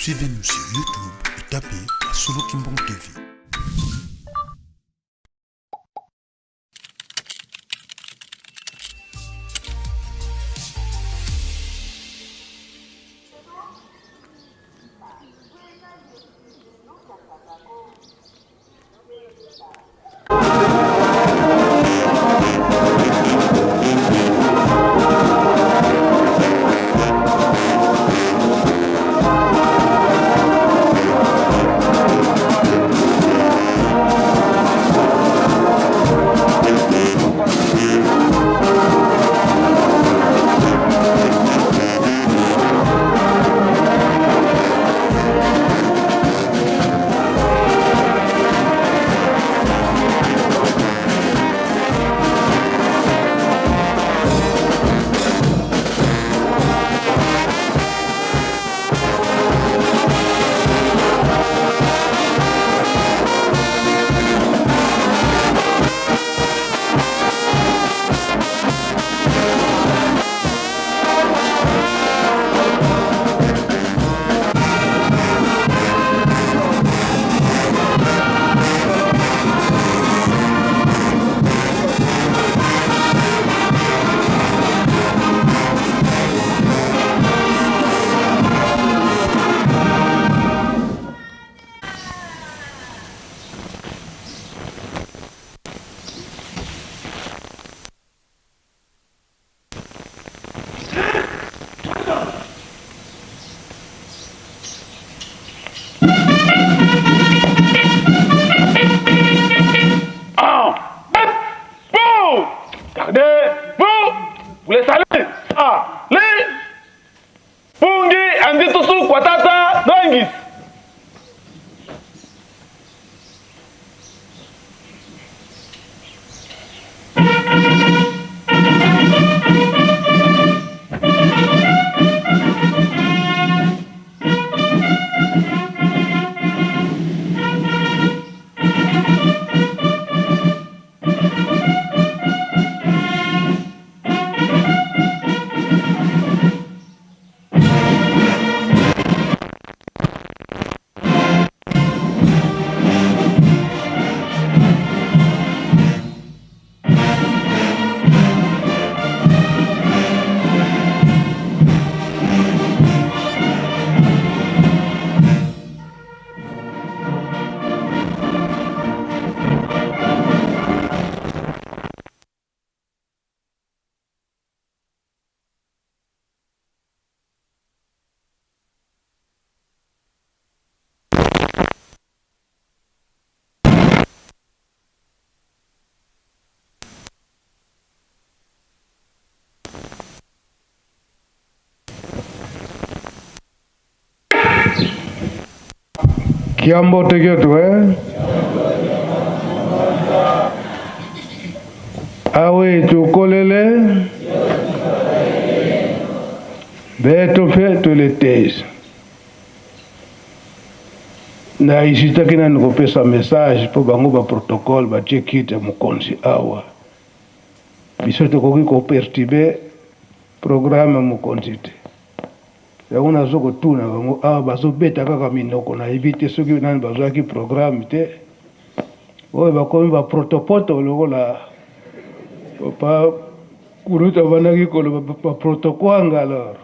Suivez-nous sur YouTube et tapez Solo Kimbong TV. Kiambote kyotu eh? Awe tukolele beto mpe toletese na isitaki nanu kopesa message mpo bango ba protocole batie kiti ya mokonzi awa biso tokoki koperturbe programme ya mokonzi te Yango nazo kotuna bango awa bazo beta kaka minoko nayebi te soki nani bazwaki programme te oyo bakomi ba protopoto lokola papa kulutu abandaki koloba ba protokwanga alors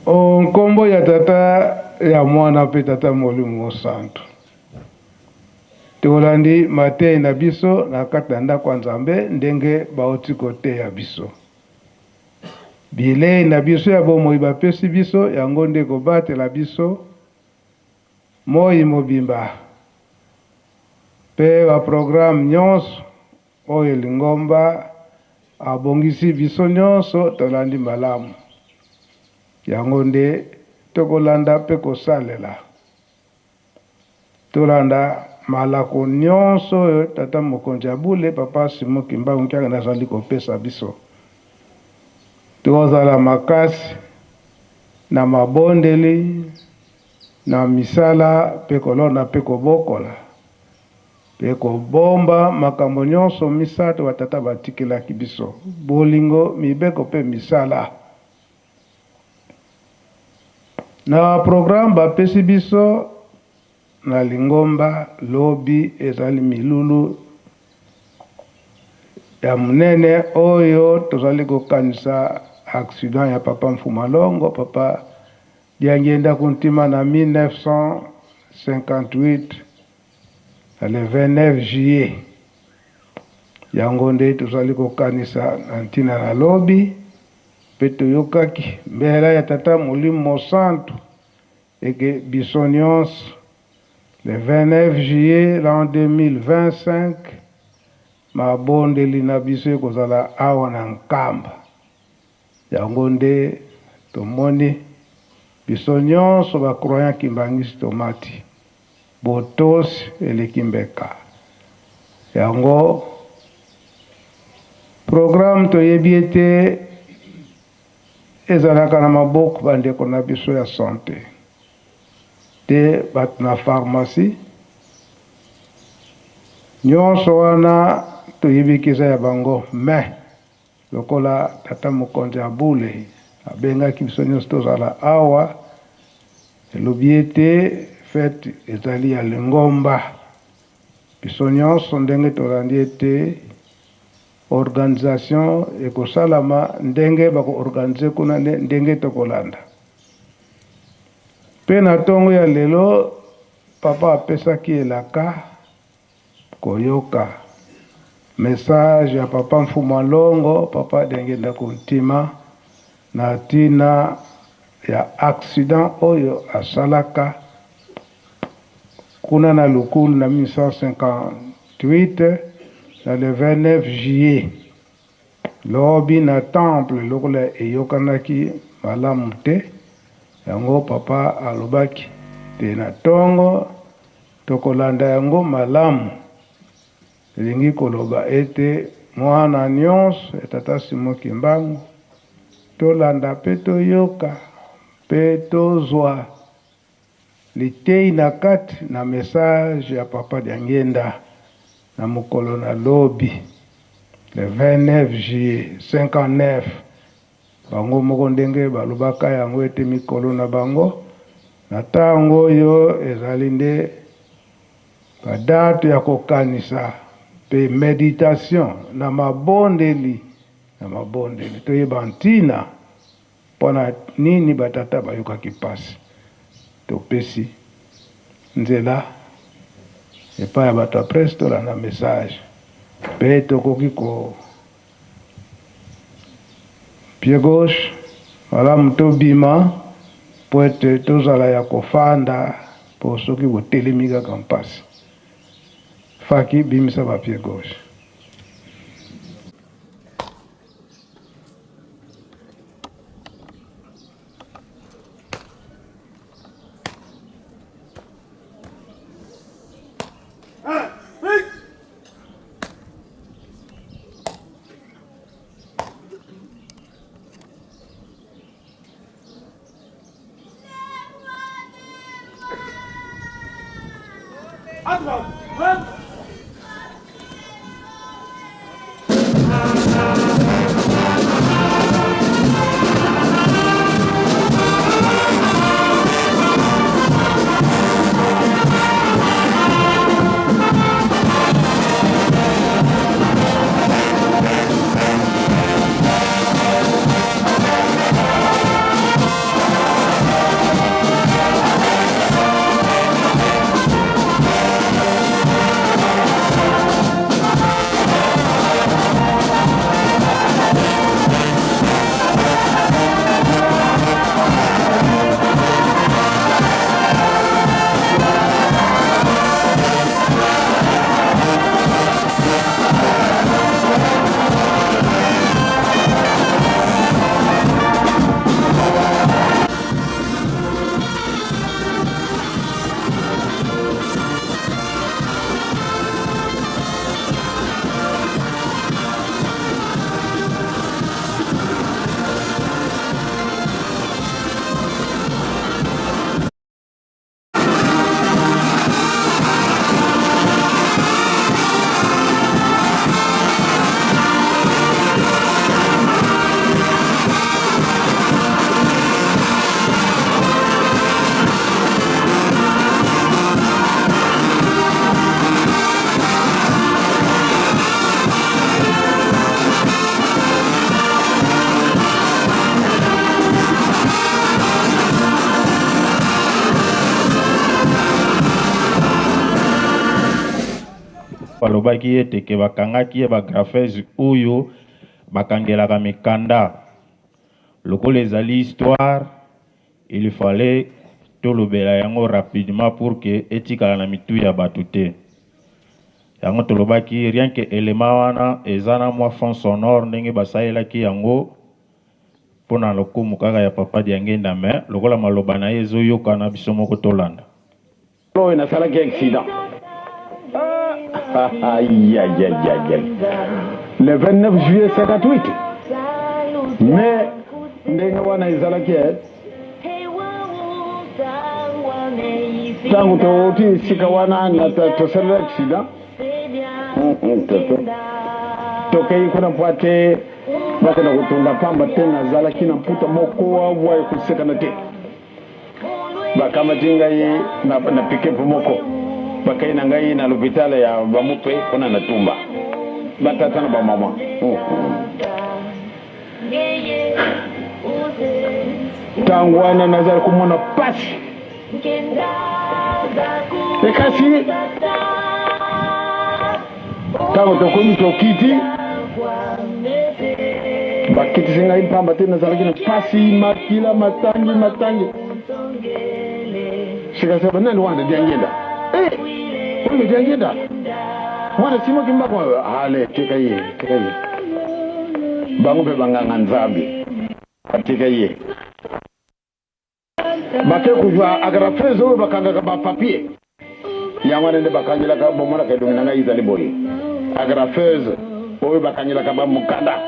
o nkombo ya tata ya mwana mpe tata molimo mosantu Tolandi mateyi na biso na kati na ndako ya Nzambe ndenge bauti koteya biso. Bilei na biso ya bomoi bapesi biso yango nde ekobatela biso moi mobimba mpe ba programme nyonso oyo lingomba abongisi biso nyonso tolandi malamu. Yango nde tokolanda mpe kosalela. Tolanda malako nionso oyo tata mokonzi ya bule papa Simon Kimbangu Kiangani azali kopesa biso. Tozala makasi na mabondeli, na misala pe kolona pe kobokola. Mpe kobomba makambo nyonso misato batata batikelaki biso, bolingo, mibeko mpe misala. Na programme bapesi biso na lingomba lobi ezali milulu ya monene oyo tozali kokanisa accident ya papa Mfumalongo, papa Diangienda Kuntima na 1958 na le 29 juillet. Yango nde tozali kokanisa na ntina na lobi, mpe toyokaki mbela ya Tata Molimo Mosantu eke biso nyonso le 29 juillet l'an 2025 mabondeli na biso ekozala awa na Nkamba. Yango nde tomoni biso nyonso ba croyants kimbanguiste tomati. Botosi eleki mbeka. Yango programme toyebi ete ezalaka na maboko ba ndeko na biso ya sante te bato na pharmacie nyonso wana toyebi ke eza ya bango mais Lokola tata mokonzi ya bule abengaki biso nyonso tozala awa, elobi ete fete ezali ya lingomba. Biso nyonso ndenge tolandi ete organisation ekosalama ndenge bako organiser kuna nde ndenge tokolanda. Mpe na tongo ya lelo papa apesaki elaka Koyoka message ya papa Mfumua Longo, papa Diangienda Kuntima na tina ya accident oyo asalaka kuna na Lukulu na 1958 na le 29 juillet lobi na temple lokola eyokanaki malamu te yango papa alobaki te na tongo Tokolanda yango malamu, elingi koloba ete mwana nionso ya Tata Simon Kimbangu tolanda pe toyoka pe tozua liteyi na kati na message ya Papa Diangienda na mokolo na lobi le 29 juillet 59. Bango moko ndenge balobaka yango ete mikolo na bango na tango oyo ezali nde ba date ya kokanisa mpe meditation na mabondeli na mabondeli toyeba ntina mpo na nini ba tata bayokaki mpasi. Topesi nzela epai ya bato ya presse tolanda message mpe tokoki ko Pied gauche malamu tobima po ete tozala ya kofanda po soki botelemi kaka mpasi. Faki bimisa ba pied gauche. Alobaki ete ke bakangaki ye ba graphes oyo bakangelaka mikanda. Lokola ezali histoire, il fallait tolobela yango rapidement pour que etikala na mitu ya bato te. Yango tolobaki rien que element wana eza na mwa fond sonore ndenge basalelaki yango mpo na lokumu kaka ya Papa Diangenda, mais lokola maloba na ye ezoyokana, biso moko tolanda. Oyo nasalaki accident, ayayayay, le 29 juillet 58. Mais ndenge wana ezalaki, ntango touti esika wana tosalela accident, tokei kuna mpo ate bakenda kotonga, pamba te nazalaki na mputa moko awa ekosekana te. Bakamati ngai na pick-up moko, bakei na ngai na l'hôpital ya bamupe mpona na Tumba. Batata na bamama, ntango wana nazali komona pasi. Ekasi ntango tokomi, tokiti, bakitisi ngai mpamba te nazalaki na pasi, makila matangi matangi. Sikasaba nani wana? Diangenda. Oyo Diangenda mwana Simoki Mbako. Ale, tika ye, tika ye. Bango mpe banganga Nzambe batika ye, bake kozwa agrafeuse oyo bakangaka bapapier. Yango wana nde bakangelaka, bomonaka elongi na ngai ezali boye, agrafeuse oyo bakangelaka bamokanda.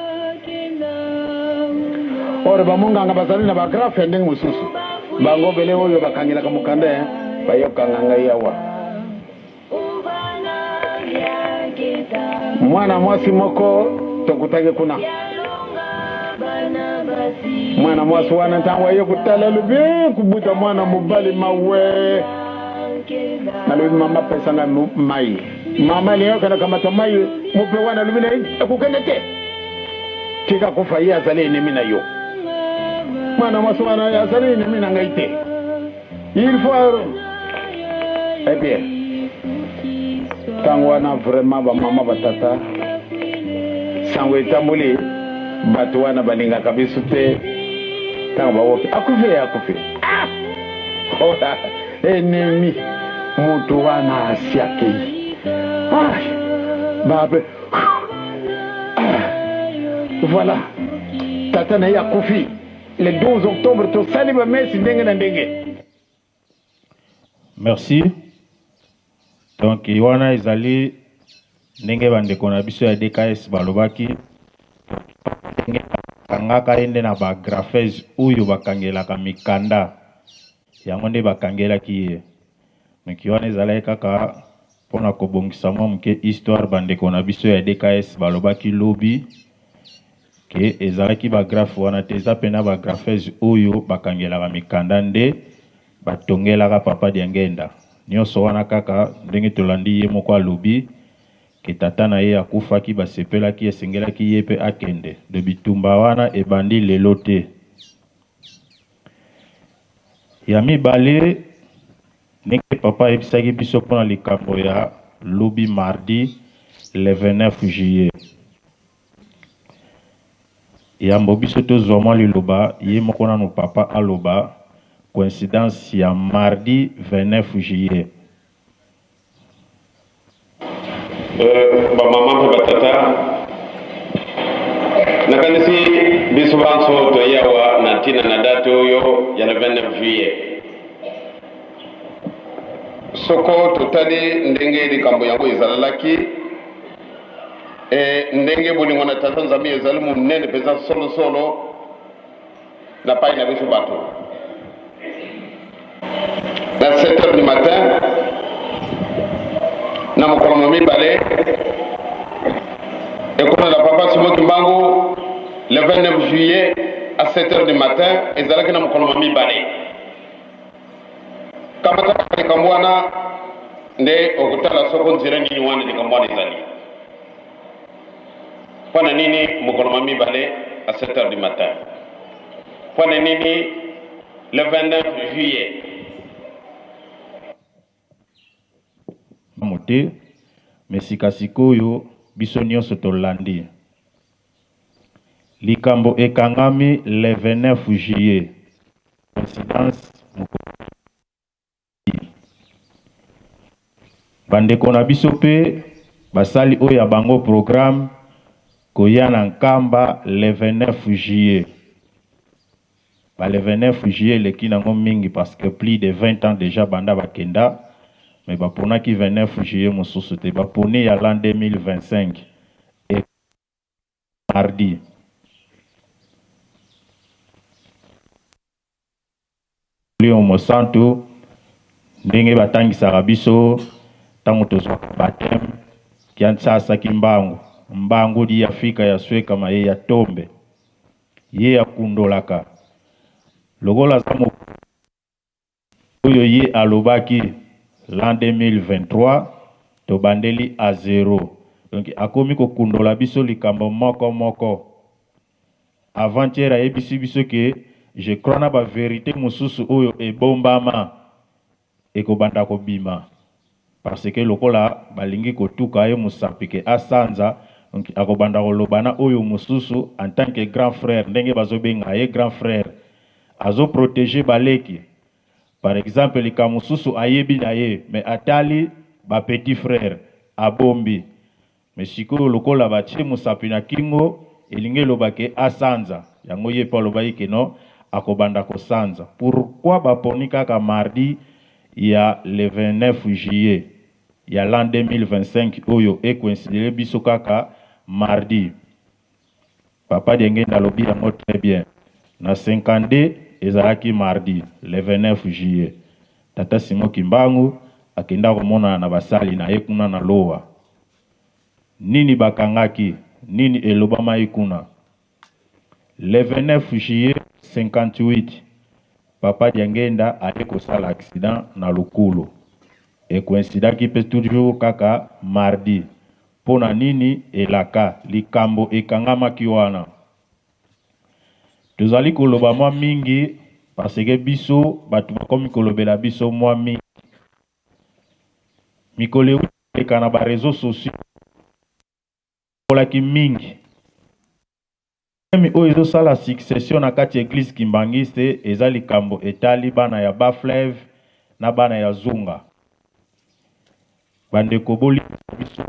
Or bamonganga bazali na bagrafe ya ndenge mosusu. Bango bele oyo bakangelaka mokanda, bayokanga ngai awa. Mwana mwasi moko tokutaki kuna, mwana mwasi wana ntango aye kotala, alobi kubuta mwana mobali mawe. Nalobi: "Mama, pesa ngai mai." Mama alingi akende kamata mai, mope wana alobi na ye: "Ekokende te, tika kufa, ye azali ennemi na yo." Mwana mwasi wana azali ennemi na ngai te. Il faut, eh bien, ntango wana vraiment, bamama, batata, sango etamboli, bato wana balingaka biso te. Ntango bawoki akufi, ye akufi, ah! Ola ennemi, moto wana asi akei. Ah, babe, ah, voilà, tata na ye akufi le 12 octobre, tosali bamesi ndenge na ndenge. Merci. Donc wana ezali ndenge bandeko na biso ya DKS balobaki, ndenge bakangaka ye nde na bagrafeuse oyo bakangelaka mikanda, yango nde bakangelaki ye. Donc wana ezalaki kaka mpona kobongisa mwa moke histoire. Bandeko na biso ya DKS balobaki lobi ke ezalaki bagrafe wana te, eza mpena bagrafeuse oyo bakangelaka mikanda nde batongelaka Papa Diangenda. Nyonso wana kaka ndenge tolandi ye moko alobi ke tata na ye akufaki, basepelaki, esengelaki ye mpe akende. De bitumba wana ebandi lelo te. Ya mibale, ndenge papa ayebisaki biso mpona likambo ya lobi mardi le 29 juillet, yambo biso tozwa mwa liloba, ye moko nano papa aloba coïncidence ya mardi 29 juillet. Bamama mpe batata, nakanisi biso banso toye awa na ntina na date oyo ya le 29 juillet. Soko totali ndenge likambo yango ezalalaki, ndenge bolingo na Tata Nzambe ezali monene mpenza solosolo na pai na biso bato, na 7 heures du matin na mokolo mo mibale ekona na Papa Simo Kimbangu, le 29 juillet à 7 heures du matin, ezalaki na mokolo mo mibale. Kamata likambo wana nde okotala soko nzela nini wana likambo wana ezali. Mpo na nini mokolo ma mibale à 7 heures du matin? Mpo na nini le 29 juillet? Mo te. Mais sika sikoyo biso nionso tolandi. Likambo ekangami le 29 juillet. Coïncidence mokolo Ba ndeko na biso pe basali oyo ya bango programme koya na Nkamba le 29 juillet. Ba le 29 juillet eleki nango mingi parce que plus de 20 ans dejà banda bakenda mais baponaki 29 juillet mosusu te, baponi ya l'an 2025 et mardi. Molimo Mosantu, ndenge batangisaka biso tango tozwaka bapteme, kia nsasa kimbangu, mbangu di ya fika ya sweka ma ye ya tombe, ye akundolaka lokola aza mokonzi oyo ye alobaki l'an 2023 tobandeli à zero, donc akomi kokundola biso likambo moko moko. Avant hier ayebisi biso que je crois na ba verite mosusu oyo ebombama ekobanda kobima parce que lokola balingi kotuka ye musapi que asanza donc akobanda koloba na oyo mosusu en tant que grand frère ndenge bazobenga ye grand frère azo proteger baleki. Par exemple likambo mosusu ayebi na ye mais atali ba petit frère abombi. Mais sikoyo lokola ba tie musapi na kingo elingi eloba ke asanza yango ye pe alobaki ke non akobanda kosanza pourquoi ba poni kaka mardi ya le 29 juillet ya l'an 2025 oyo e coïncider biso kaka mardi papa Diengenda alobi yango très bien na 52 ezalaki mardi le 29 juillet tata Simon Kimbangu akenda komonana na basali na ye kuna na Lowa. Nini bakangaki? Nini elobamaki kuna? Le 29 juillet 58, Papa Diangenda aye kosala accident na Lukulu. E coïncidaki pe toujours kaka mardi. Po na nini elaka, likambo ekangamaki wana? Tozali koloba mwa mingi parce que biso batu bakomi kolobela biso mwa mingi. Mikolo ewuti koleka na ba reseaux sociaux ekolaki mingi. Problème oyo ezo sala succession na kati ya eglise kimbanguiste eza likambo etali bana ya bas fleuve na bana ya zunga. Ba ndeko bolimbisa biso.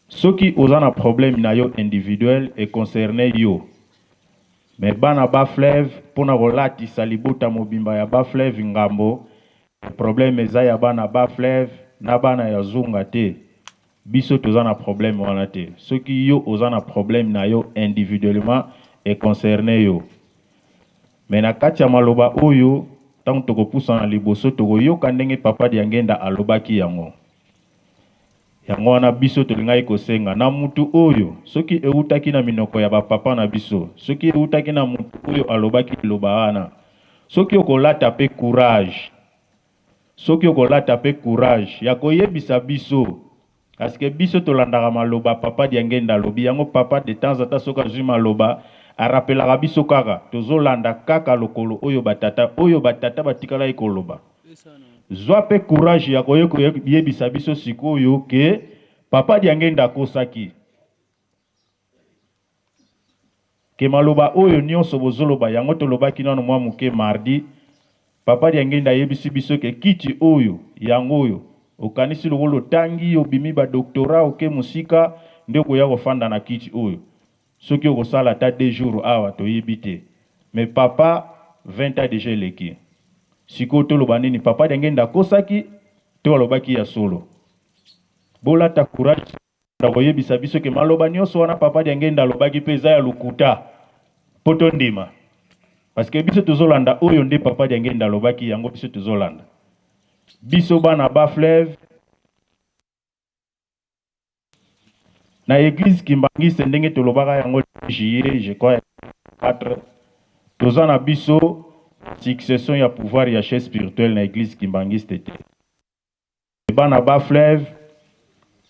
Soki oza na problème na yo individuel e concerne yo mais bana bas fleuve pona kolatisa libota mobimba ya bas fleuve ngambo problème eza ya bana bas fleuve na bana ya zunga te biso toza na problème wana te soki yo oza na problème na yo individuellement e concerne yo mais na kati ya maloba oyo tango tokopusana liboso tokoyoka ndenge papa Diangenda alobaki yango. Yango wana biso tolingaki kosenga na mutu oyo, soki ewutaki na minoko ya ba papa na biso, soki ewutaki na mutu oyo alobaki liloba wana, soki okolata pe courage, soki okolata pe courage ya koyebisa biso, parce que biso tolandaka maloba papa Diangenda alobi, yango papa de temps en temps soki azui maloba, a rappelaka biso kaka, tozolanda kaka lokolo oyo ba tata, oyo ba tata batikalaki koloba. Zwa pe courage ya koye koyebisa biso sikoyo que papa Diangenda akosaki. Que maloba oyo nionso bozoloba yango tolobaki nanu mwa muke mardi, papa Diangenda ayebisi biso que kiti oyo yango oyo okanisi lokola otangi obimi ba doctorat oke musika nde okoya kofanda na kiti oyo. Soki okosala ata deux jours awa toyebi te mais papa 20 ans dejà eleki sikoyo toloba nini papa Diangenda akosaki to alobaki ya solo? Bolata courage ya koyebisa biso ke maloba nionso wana papa Diangenda alobaki pe eza ya lokuta po tondima parce que biso tozolanda oyo nde papa Diangenda alobaki yango biso tozolanda biso bana bas fleuve. Na eglise kimbanguiste ndenge tolobaka yango juillet je crois 4 toza na biso succession ya pouvoir ya chef spirituel na eglise kimbanguiste te. Bana bas fleuve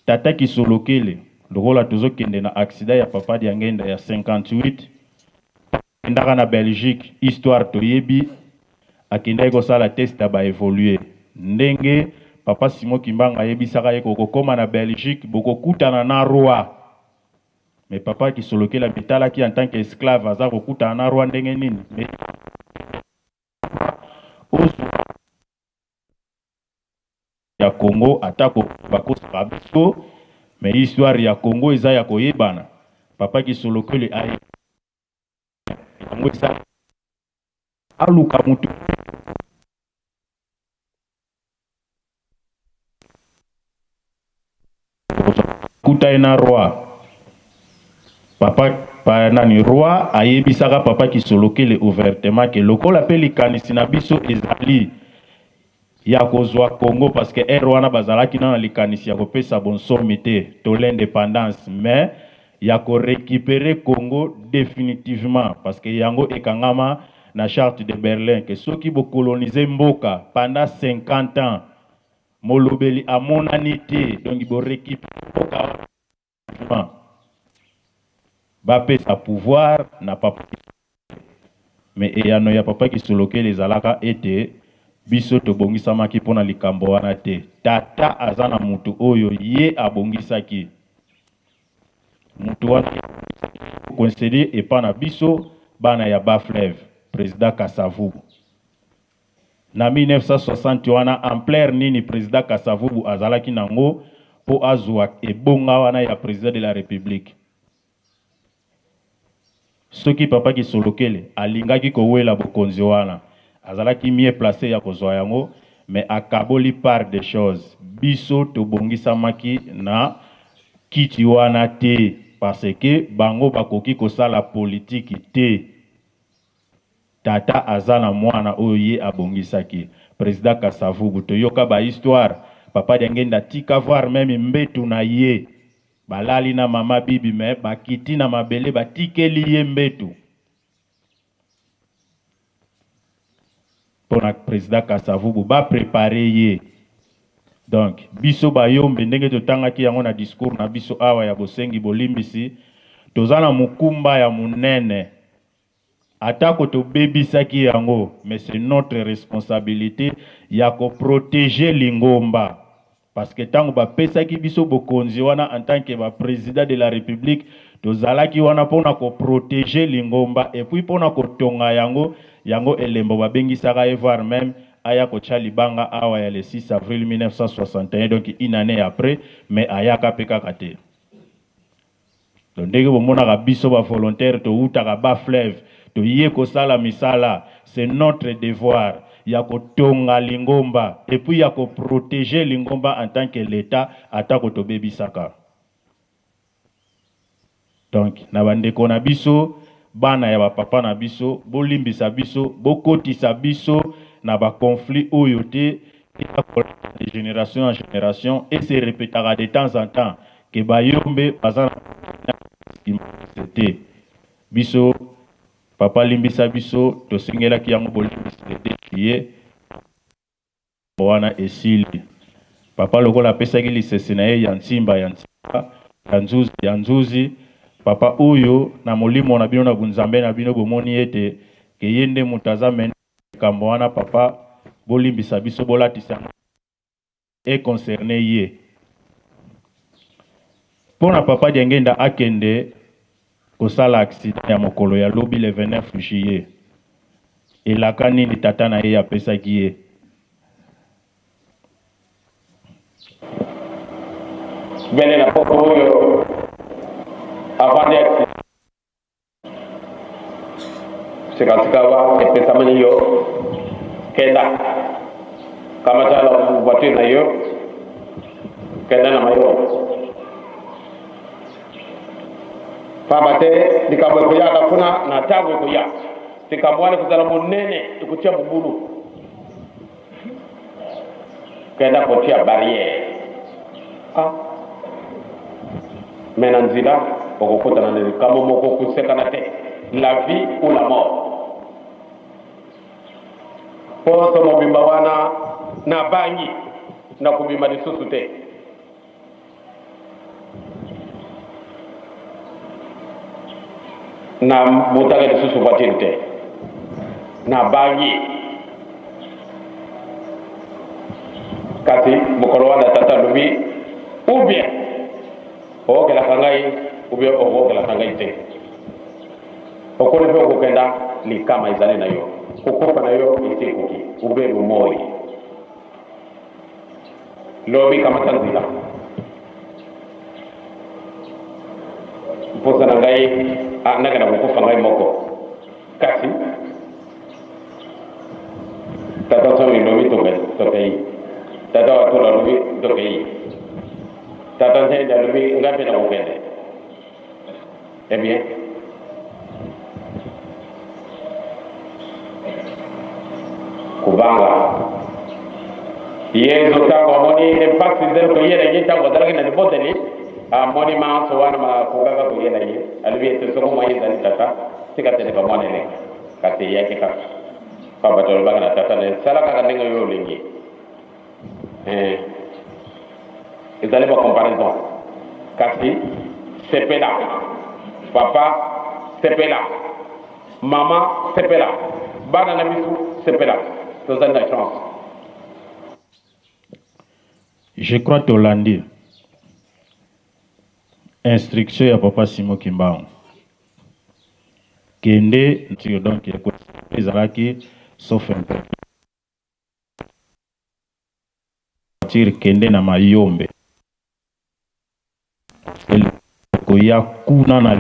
tata kisolokele lokola tozokende na accident ya papa Diangenda ya 58 akendaka na Belgique histoire toyebi akendaki kosala test ya ba evoluer ndenge Papa Simon Kimbangu ayebisaka ye kokokoma na Belgique bokokutana na roi. Mais papa Kisolokele amitalaki en tant qu'esclave aza kokutana na roi ndenge nini? Mais ya Congo atako bakosaka biso mais histoire ya Congo eza ya koyebana. Papa Kisolokele aye yango eza aluka mutu kuta ye na roi papa pa, nani roi ayebisaka papa Kisolokele ouvertement ke lokola pe likanisi na biso ezali ya kozwa Congo parce que heure wana bazalaki na likanisi ya kopesa bonsomi te to l'independance mais ya ko recuperer Congo definitivement parce que yango ekangama na charte de Berlin que soki bo coloniser mboka pendant 50 ans molobeli amonani te donc bo recuperer mboka wana bapesa pouvoir na papa. Mais eyano ya papa Kisolokele ezalaka ete biso tobongisamaki mpo na likambo wana te. Tata aza na mutu oyo ye abongisaki. Mutu wana coincede epa na biso bana ya Bas-Fleuve, president Kasavubu. Na 1960 wana ampleur nini president Kasavubu azalaki nango mpo azua ebonga wana ya president de la Republique? Soki papa Kisolokele alingaki kowela bokonzi wana, azalaki mieux place ya kozua yango, mais akaboli part des choses. Biso tobongisamaki na kiti wana te parce que bango bakoki kosala politique te. Tata aza na mwana oyo ye abongisaki. President Kasavubu, toyoka ba histoires, papa Diangienda atika voir meme mbetu na ye. Balali na mama bibi mais bakiti na mabele batikeli ye mbetu. Pona president Kasavubu ba preparer ye. Donc biso bayombe ndenge totangaki yango na discours na biso awa ya bosengi bolimbisi, toza na mokumba ya monene. Atako tobebisaki yango mais c'est notre responsabilite ya ko proteger lingomba parce que tango bapesaki biso bokonzi wana en tant que ba president de la republique tozalaki wana pona ko proteger lingomba et puis pona kotonga yango, yango elembo babengisaka ye voir meme aya kotia libanga awa ya le 6 avril 1961 donc une annee après mais ayaka pe kaka te. Donc ndenge bomonaka biso ba volontaires towutaka bas fleuve toye kosala misala c'est notre devoir ya kotonga lingomba et puis ya ko proteger lingomba en tant que l'etat atako tobebisaka. Donc na ba ndeko na biso bana ya ba papa na biso bolimbisa biso bokotisa biso na ba conflits oyo te de generation en generation et se repetaka de temps en temps que bayombe baza na te biso papa limbisa biso tosengelaki yango bolimbisi le 2 juillet wana esili papa lokola apesaki lisese na ye ya nsimba ya nsimba ya nzuzi ya nzuzi papa oyo na molimo na bino na bunzambe na bino bomoni ete ke ye nde moto aza mene likambo wana papa bolimbisa biso bolatisa e concerne ye pona papa Diangenda akende kosala accident ya mokolo ya lobi le 29 juillet elaka nini tata na ye apesaki ye? Bene na poko oyo avandi accident Sikasikawa epesameli yo, kenda, kamata na voiture na yo, kenda na mayo. Pamba te likambo ekoyaka kuna na ntango ekoya, likambo wana ekozala monene, ekotia mobulu. Kenda kotia barrière. Ah. Mais na nzela okokutana na likambo moko kosekana te. La vie ou la mort. Poso mobimba wana nabangi na kobima lisusu te. Na botaka lisusu voiture te. Nabangi. Kasi mokolo wana tata alobi ou bien ookelaka ngai ou bien okookelaka ngai te. Okoli mpe okokenda, likama ezali na yo, kokufa na yo esi ekoki, ou bien bomoi. Lobi kamata nzela. Mposa na ngai ah, nakenda kokufa ngai moko. Kasi tata nsomi lobi tokei, tata watola lobi tokei, tata ntende alobi ngai mpe nakokende. Eh bien, kobanga Yezu ntango amoni mpasi ezali koyela ye, ntango azalaki na libondeli, amoni manso wana makokaka koyela ye, alobi ete soko mwa ezali tata, tika te leka mwana eleka. Kasi eyaki kaka pamba te alobaki na tata na ye, sala kaka ndenge yo olingi. Eh, ezali ba comparaison, kasi sepela papa, sepela mama, sepela bana na biso, sepela, tozali na chance. Je crois tolandi instruction ya papa Simon Kimbangu. Kende donc ezalaki sauf un peu. Voiture kende na Mayombe. Ekoya kuna na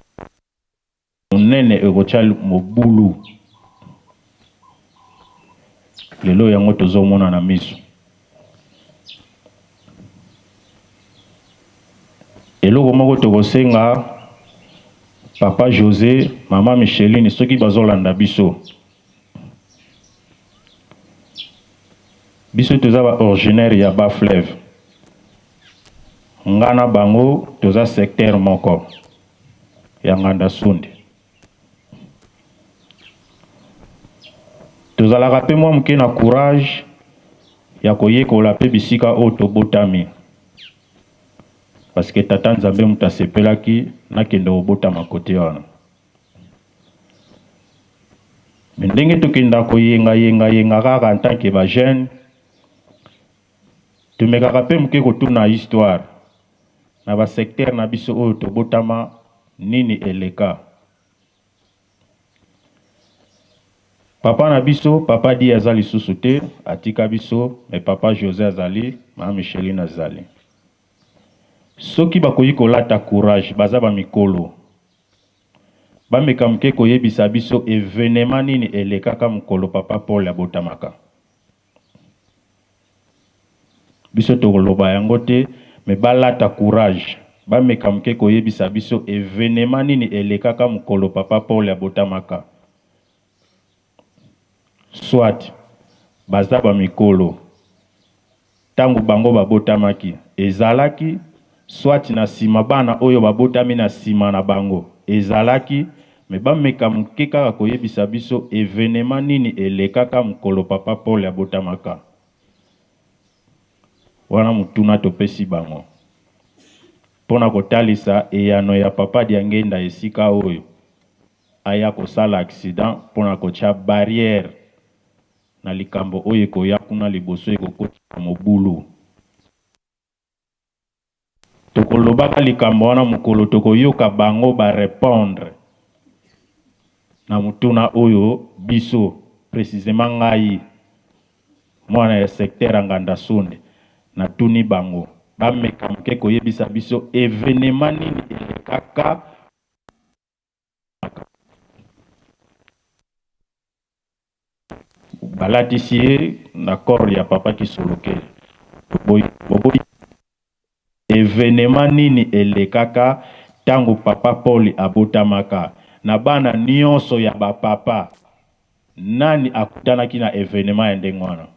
monene ekotya mobulu. Lelo yango tozomona na miso. Eloko moko tokosenga papa Jose, mama Micheline soki bazolanda biso. Biso toza ba originaire ya bas fleuve. Nga na bango toza secteur moko ya Nganda Sundi. Tozalaka pe mwa moke na courage ya koyekola pe bisika oyo tobotami. Parce que tata Nzambe moto asepelaki nakende kobotama kote wana. Mais ndenge tokenda koyenga yenga yenga kaka en tant que ba jeune, tomekaka pe moke kotuna histoire na ba secteur na biso oyo tobotama nini eleka. Papa na biso, papa Di aza lisusu te, atika biso, mais papa Jose azali, mama Micheline azali. Soki bakoki kolata courage, baza ba mikolo. Bameka moke koyebisa biso evenement nini elekaka mokolo papa Paul abotamaka. Biso tokoloba yango te, mais balata courage, bameka moke koyebisa biso evenement nini elekaka mokolo papa Paul abotamaka. Soit baza ba mikolo. Tango bango babotamaki, ezalaki, soit na sima bana oyo babotami na sima na bango, ezalaki, mais bameka moke kaka koyebisa biso evenement nini elekaka mokolo papa Paul abotamaka. Wana motuna topesi bango. Pona kotalisa eyano ya papa Diangenda esika oyo aya kosala accident pona kotia barrière na likambo oyo ekoya kuna liboso ekokotisa mobulu. Tokolobaka likambo wana mokolo tokoyoka bango ba repondre na motuna oyo biso, precisement ngai mwana ya secteur ya Nganda Sunde, natuni bango bameka moke koyebisa biso evenement nini elekaka. Balatisi ye na corps ya papa Kisolokele. Boboyi evenement nini elekaka tango papa Paul abotamaka? Na bana nionso ya ba papa nani akutanaki na evenement ya ndenge wana?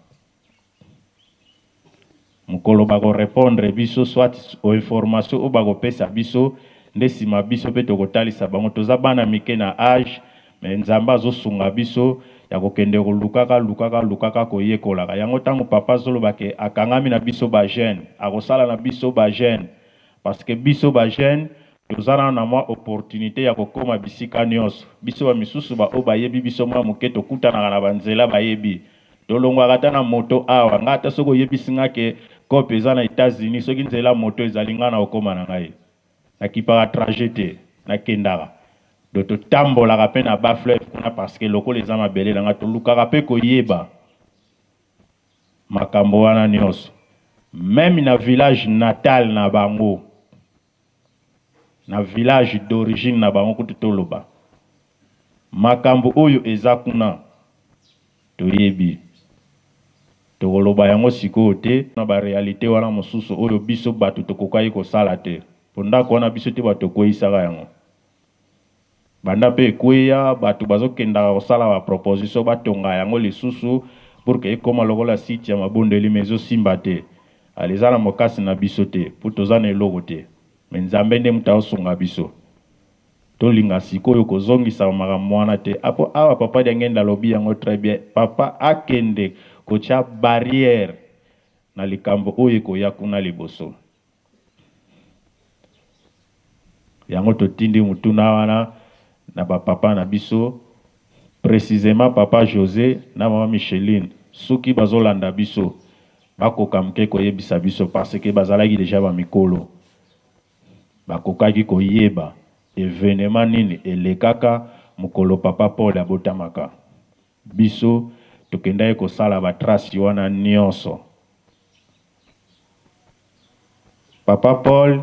Mokolo bako repondre biso soit information oyo bako pesa biso nde sima biso pe toko talisa bango. Toza bana mike na age mais Nzambe azo sunga biso ya kokende kolukaka lukaka lukaka koyekolaka. Yango tango papa azoloba ke akangami na biso ba jeunes, akosala na biso ba jeunes parce que biso ba jeunes toza nanu na mwa opportunite ya kokoma bisika nionso. Biso ba misusu ba oyo bayebi biso mwa moke tokutanaka na ba nzela bayebi. Tolongwaka ata na moto awa. Nga ata soki oyebisi nga ke Coop eza na Etats-Unis, soki nzela moto ezali ngai na kokoma na ngai. Nakipaka trajet te, nakendaka. Donc totambolaka pe na bas fleuve kuna parce que lokola eza mabele na ngai, tolukaka pe koyeba makambo wana nionso. Meme na village natal na bango, na village d'origine na bango kutu toloba makambo oyo eza kuna toyebi. Tokoloba yango sikoyo te na ba realite wana mosusu oyo biso batu tokokaki kosala te po ndako wana biso te batu tokweyisaka yango. Banda pe ekweya batu bazokendaka kosala ba proposition batonga yango lisusu pour que ekoma lokola site ya mabondeli mais ezosimba te. Alors eza na mokasi na biso te po toza na eloko te mais Nzambe nde mutu azosunga biso. Tolinga sikoyo kozongisa makambo wana te apo awa papa Diangenda alobi yango très bien papa akende kotia barrière na likambo oyo ekoya kuna liboso. Yango totindi motuna wana na ba papa na biso precisement papa Jose na mama Micheline soki bazolanda biso bakoka moke koyebisa biso parce que bazalaki dejà ba mikolo. Bakokaki koyeba evenement nini elekaka mokolo papa Paul abotamaka. Biso tokendaki kosala ba traces wana nionso. Papa Paul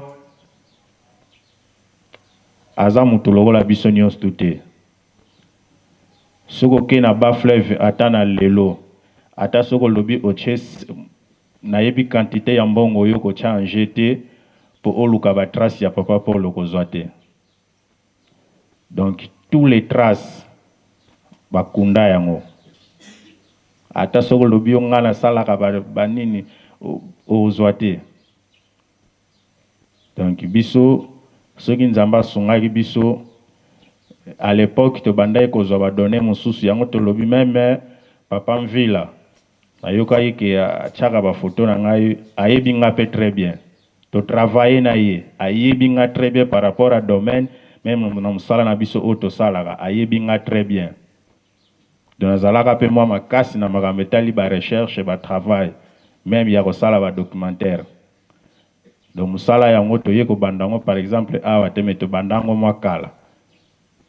aza mutu lokola biso nionso tout te. Soki oke na bas fleuve ata na lelo, ata soki olobi otie Nayebi quantite ya mbongo oyo okotia en jeu te po oluka ba traces ya papa Paul okozua te. Donc tous les traces bakunda yango. Ata soki olobi yo nga nasalaka ba nini okozua te. Donc biso soki Nzambe asungaki biso à l'epoque tobandaki kozua ba donnees mosusu yango tolobi meme papa Mvila Nayokaki ke atiaka ba photo na ngai, ayebi nga pe très bien. To travailler na ye, ayebi nga très bien par rapport ya domaine, meme na musala na biso oyo tosalaka, ayebi nga très bien. Donc nazalaka pe mua makasi na makambo etali ba recherches, ba travail, meme ya kosala ba documentaires. Donc musala yango toye kobanda yango par exemple awa te mais tobanda yango mua kala.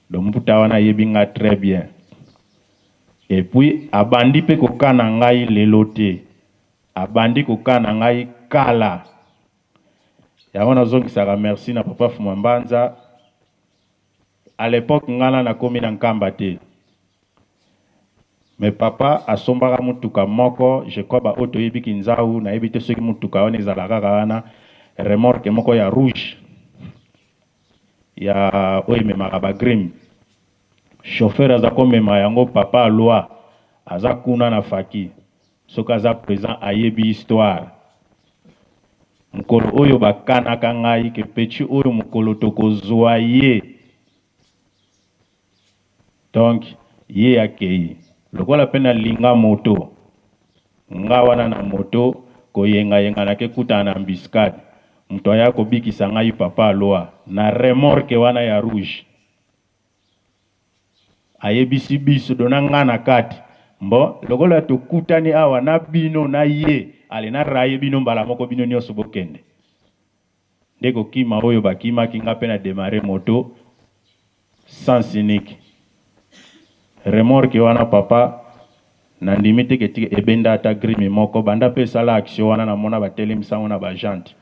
Donc mbuta wana ayebi nga très bien. Et puis abandi pe kokana ngai lelo te. Abandi kokana ngai kala. Yango nazongisaka merci na papa Fuma Mbanza. À l'epoque nga na nakomi na Nkamba te. Mais papa asombaka mutuka moko, je crois ba oyo toyebi Kinzau, nayebi te soki mutuka wana ezalaka kaka wana, remorque moko ya rouge ya oyo ememaka ba grime. Chauffeur aza ko mema yango papa aloi aza kuna na faki soki aza present ayebi histoire mukolo oyo ba kanaka ngai ke petit oyo mukolo toko zua ye donc ye akeyi lokola pe na linga moto nga wana na moto koyenga yenga nake kutana na embuscade mutu aya kobikisa ngai papa aloi na remorque wana ya rouge. Ayebisi biso do na nga na kati mbo lokola tokutani awa na bino na ye ale na raye bino mbala moko bino nionso bokende nde kokima oyo bakimaki nga pe na demarrer moto sens unique remorque wana papa na ndimi te ke tika ebenda ata grime moko banda pe esala action wana na mona batelemisa yango na ba jante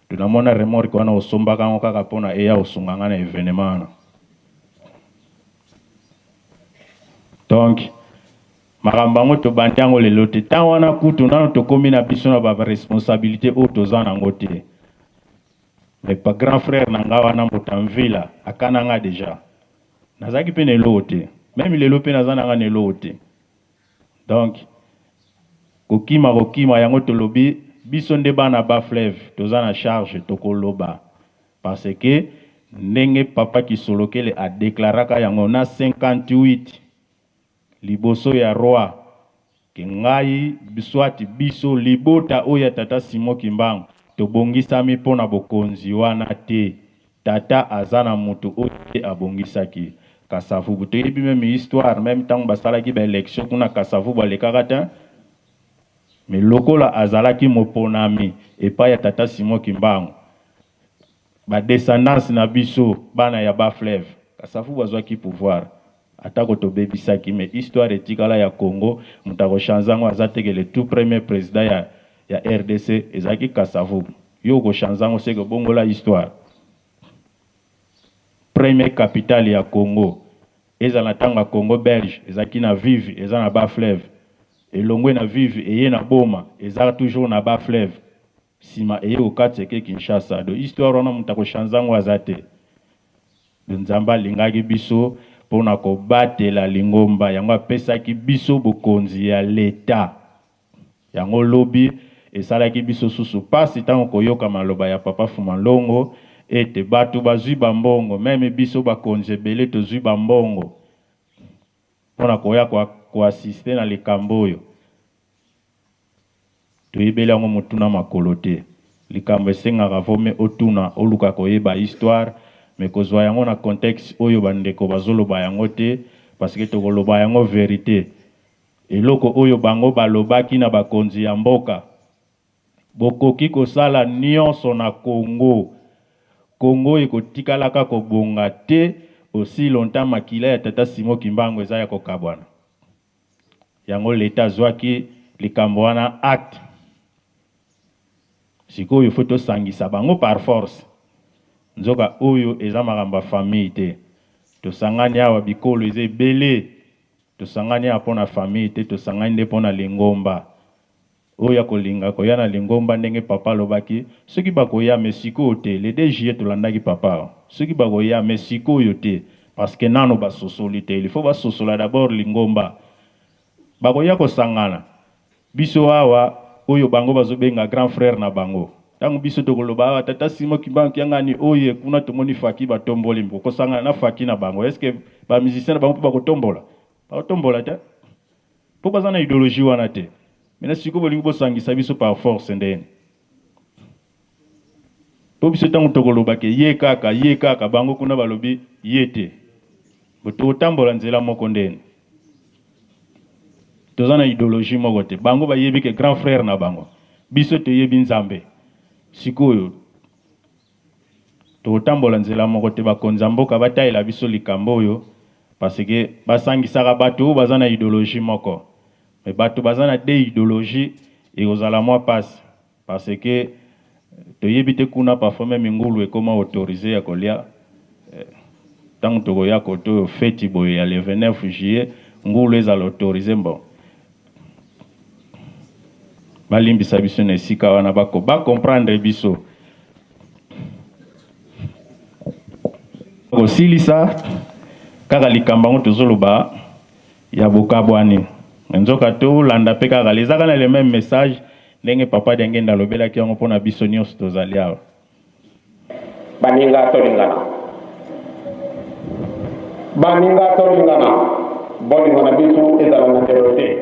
do na mona remorque wana osombaka yango kaka pona eya kosunga nga na evenement wana. Donc makambo yango tobandi yango lelo te. Temps wana kutu nano tokomi na biso na ba responsabilite oyo toza nango te. Mais pa grand frère na nga wana Mbuta Mvila akana nga dejà. Nazalaki pe na eloko te. Meme lelo pe naza na nga na eloko te. Donc kokima kokima yango tolobi biso nde bana bas fleuve toza na charge tokoloba. Parce que ndenge papa Kisolokele a declaraka yango na 58 liboso ya roi que ngai soit biso libota oyo ya tata Simon Kimbangu tobongisami mpo na bokonzi wana te. Tata aza na mutu oyo ye abongisaki. Kasavubu toyebi meme histoire meme tango basalaki ba elections kuna Kasavubu alekaka tein. Mais lokola azalaki moponami epai ya Tata Simon Kimbangu, ba descendance na biso bana ya bas fleuve, Kasavubu azwaki pouvoir atako tobebisaki, mais histoire etikala ya Congo, moto ako changer yango aza te que le tout premier president ya ya rdc ezalaki Kasavubu. Yo oko changer yango seke obongola histoire. Premier capitale ya Congo ezala na tango ya Congo belge ezalaki na Vivi eza na bas fleuve, elongwe na Vivi eye na Boma eza toujours na bas fleuve, sima eye kokatisa eke Kinshasa. Donc histoire wana moto ako changer yango aza te. Donc Nzambe alingaki biso pona kobatela lingomba yango apesaki biso bokonzi ya l'etat. Yango lobi esalaki biso susu pasi tango koyoka maloba ya papa Fuma Nlongo ete batu bazui ba mbongo meme biso bakonzi ebele tozui ba mbongo pona koya ko assister na likambo oyo. Toyebeli yango mutu na makolo te. Likambo esengaka vaut mieux otuna oluka koyeba histoire mais kozua yango na contexte oyo ba ndeko bazoloba yango te parce que tokoloba yango verite. Eloko oyo bango balobaki na bakonzi ya mboka, Bokoki kosala nionso na Congo, Congo ekotikalaka kobonga te aussi longtemps makila ya tata Simon Kimbangu eza ya kokabwana. Yango l'etat azuaki likambo wana acte. Sikoyo faut tosangisa bango par force. Nzoka oyo eza makambo ya famille te. Tosangani awa bikolo eza ebele. Tosangani awa pona famille te, tosangani nde pona lingomba. Oyo akolinga koya na lingomba ndenge papa alobaki, soki bakoya mais sikoyo te, le 2 juillet tolandaki papa awa, soki bakoya mais sikoyo te parce que nanu basosoli te, il faut basosola d'abord lingomba. Bakoya kosangana biso awa oyo bango bazobenga grand frère na bango. Tango biso tokoloba awa tata Simon Kimbangu Kiangani oye kuna tomoni Faki batomboli mpo kosangana na Faki na bango est-ce que ba musiciens na bango mpe bakotombola? Bakotombola te mpo baza na ideologie wana te. Maintenant sikoyo bolingi bosangisa biso par force ndeni? Mpo biso tango tokoloba ke ye kaka ye kaka bango kuna balobi ye te. Bo tokotambola nzela moko ndeni? Toza na ideologie moko te. Bango bayebi ke grand frère na bango. Biso toyebi Nzambe. Sikoyo tokotambola nzela moko te. Bakonzi ya mboka batalela biso likambo oyo parce que basangisaka bato oyo baza na ideologie moko. Mais bato baza na deux ideologies ekozala mwa pasi parce que toyebi te kuna parfois meme ngulu ekoma autorise ya kolia. Tango tokoya kote oyo feti boye ya le 29 juillet ngulu ezala autorise bon balimbisa biso na esika wana bako ba comprendre biso kosilisa kaka likambo yango tozoloba ya bokabwani nzoka tolanda mpe kaka eza kaka na le même message ndenge papa Diangenda alobelaki yango mpona biso nyonso tozali awa. Baninga tolingana, baninga tolingana, bolingo na biso ezala na ndelo te,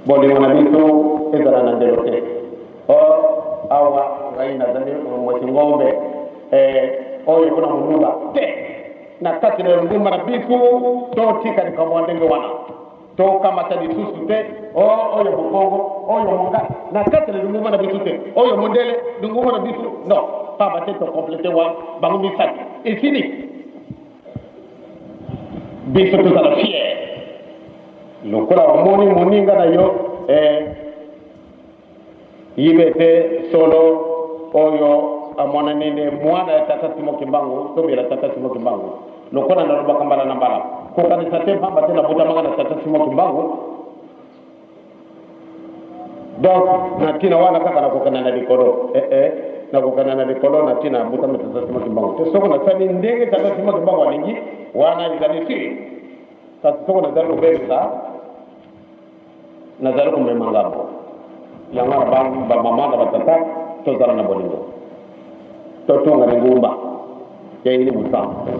bolingo na biso ezala na ndelo te. Oh, awa ngai nazali mwasi ngombe eh, oyo kuna moluba te na kati na lingomba na biso totika likambo ya ndenge wana. Tokamata lisusu te o oyo mokongo, oyo mongala na kati na lingomba na biso te, oyo mondele lingomba na biso non, pamba te to complete wana bango misato esili. Biso tozala fier lokola omoni moninga na yo eh, yibe te solo oyo amonani nde mwana ya tata Simon Kimbangu to mbela tata Simon Kimbangu. Lokola nalobaka mbala na mbala, kokanisa te mpamba te nabotamaka na tata Simon Kimbangu, donc na ntina wana kaka nakokana na likolo. Eh, eh, nakokana na likolo na ntina abotama tata Simon Kimbangu te. Soko nasali ndenge tata Simon Kimbangu alingi, wana ezali siri. Kasi soko nazali kobebisa, nazali komema ngambo. Yango wana bamama na batata tozala na bolingo, totonga lingomba ya elimo santu.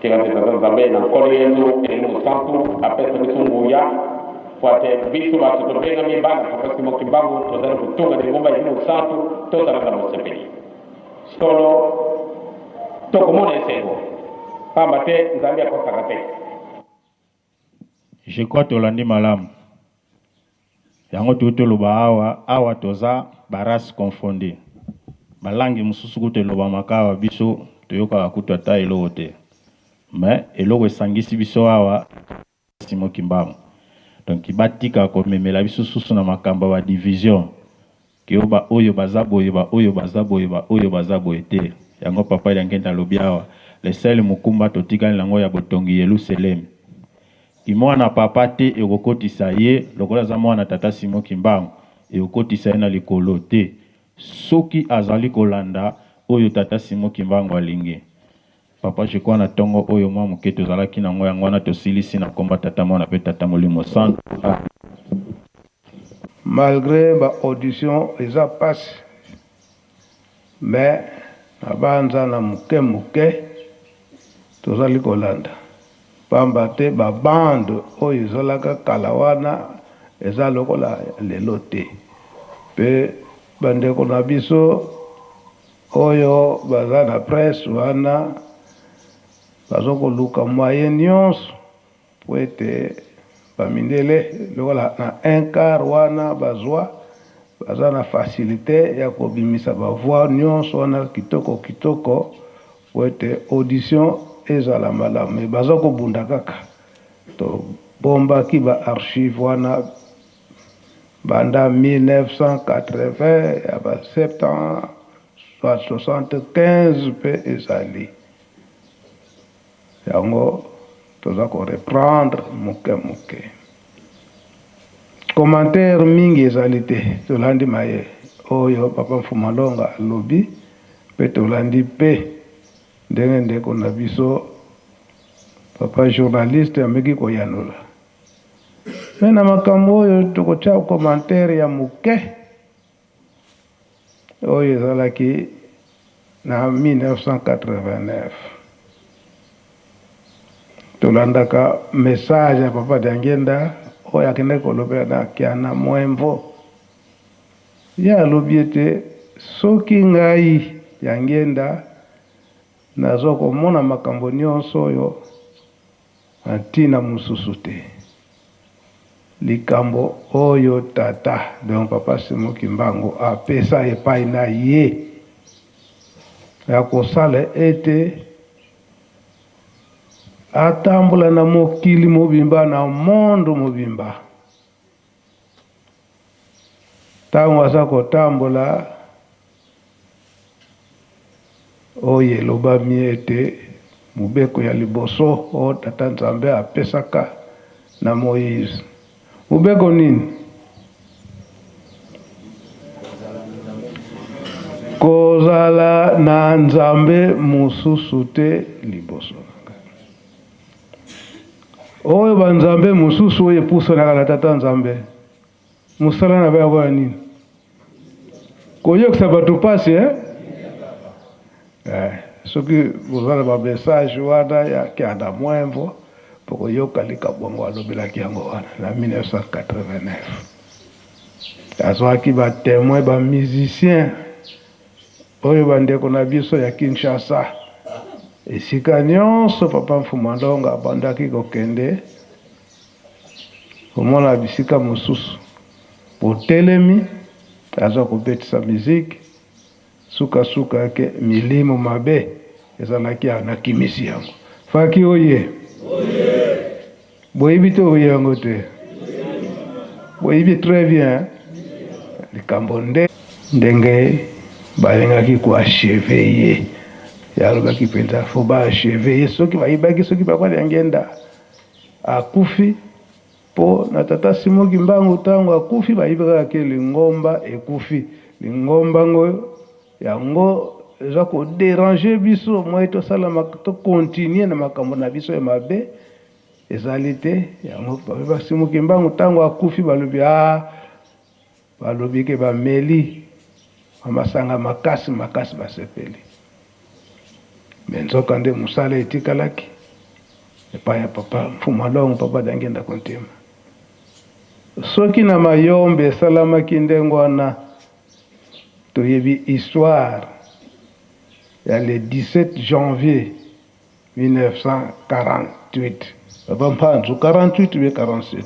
Tika te Tata Nzambe na Nkolo Yezu elimo santu apesa biso nguya po ate biso bato tobengami bana Papa Simon Kimbangu tozali kotonga lingomba ya elimo santu, tozala na bosepeli solo, tokomona esengo pamba te Nzambe akosaka te. Je crois tolandi malamu. Yango toyei toloba awa, awa toza ba races confondues. Ba langues mosusu kutu elobamaka awa biso toyokaka kutu ata eloko te. Mais eloko esangisi biso awa Simon Kimbangu. Donc batika komemela biso susu na makambo ya ba division que ba oyo baza boye, ba oyo baza boye, ba oyo baza boye te. Yango Papa Diangienda alobi awa, le seul mokumba totikali nango ya botongi Yeluselemi. Kimwana papa te ekokotisa ye lokola aza mwana tata Simon Kimbangu ekokotisa ye na likolo te soki azali kolanda oyo tata Simon Kimbangu alingi. Papa je crois na tongo oyo mwa moke tozalaki na ngo yango wana tosilisi na kombo ya tata mwana pe tata molimo santu. Amen. Malgre ba audition eza pasi mais na banza na muke muke tozali kolanda pamba te ba bande oyo ezalaka kala wana eza lokola lelo te pe ba ndeko na biso oyo baza na presse wana bazo koluka moyen nionso po ete ba mindele lokola na un quart wana bazua baza na facilite ya kobimisa ba voix nionso wana kitoko kitoko po ete audition ezala malamu mais baza kobunda kaka tobombaki ba archives wana banda 1980 ya ba 70 soit 75 pe ezali yango toza ko reprendre moke moke. Commentaire mingi ezali te, tolandi maye oyo papa Mfuma Longa alobi pe tolandi pe ndenge ndeko na biso papa journaliste ameki koyanola. Mais na makambo oyo tokotia commentaire ya moke oyo ezalaki na 1989. Tolandaka message ya papa Diangienda oyo akendaki kolobela na Kiana Mwemvo. Ye alobi ete soki ngai Diangienda nazo komona makambo nionso oyo Na ntina mosusu te. Likambo oyo tata, donc papa Simon Kimbangu, apesa epai na ye ya kosala ete atambola na mokili mobimba, na monde mobimba. Ntango aza kotambola, oyo elobami ete mobeko ya liboso oyo Tata Nzambe apesaka na Moize. Mobeko nini? Kozala na nzambe mosusu te liboso na ngai. Oyo ba nzambe mosusu oyo epusanaka na Tata Nzambe, mosala na bango ya nini? Koyokisa bato mpasi eh? Eh, soki boza na ba message wana ya Kianda Mwembo, bokoyoka likambo yango alobelaki yango wana na 1989. Azwaki ba temoin ba musiciens Oyo ba ndeko na biso ya Kinshasa, esika nionso papa Mfuma Ndonga abandaki kokende komona bisika mosusu botelemi aza kobetisa musique, suka suka ke milimo mabe ezalaki awa nakimisi yango. Faki oye! Boyebi te oye yango te? Boyebi très bien likambo nde ndenge balingaki ko achever ye. Ye alobaki mpenza faut ba achever ye, soki bayibaki soki papa Diangienda akufi po na tata Simon Kimbangu tango akufi bayibi kaka ke lingomba ekufi. Lingomba ngo yango eza ko deranger biso moyen tosala to continuer na makambo na biso ya mabe ezali te. Yango papa Simon Kimbangu tango akufi balobi ah balobi ke bameli ba masanga makasi makasi basepeli, mais nzoka nde mosala etikalaki epai ya papa Mfuma Longo, papa Diangienda Kuntima. Soki na Mayombe esalamaki ndenge wana, toyebi histoire ya le 17 janvier 1948. Papa Mpanzu 48 be 47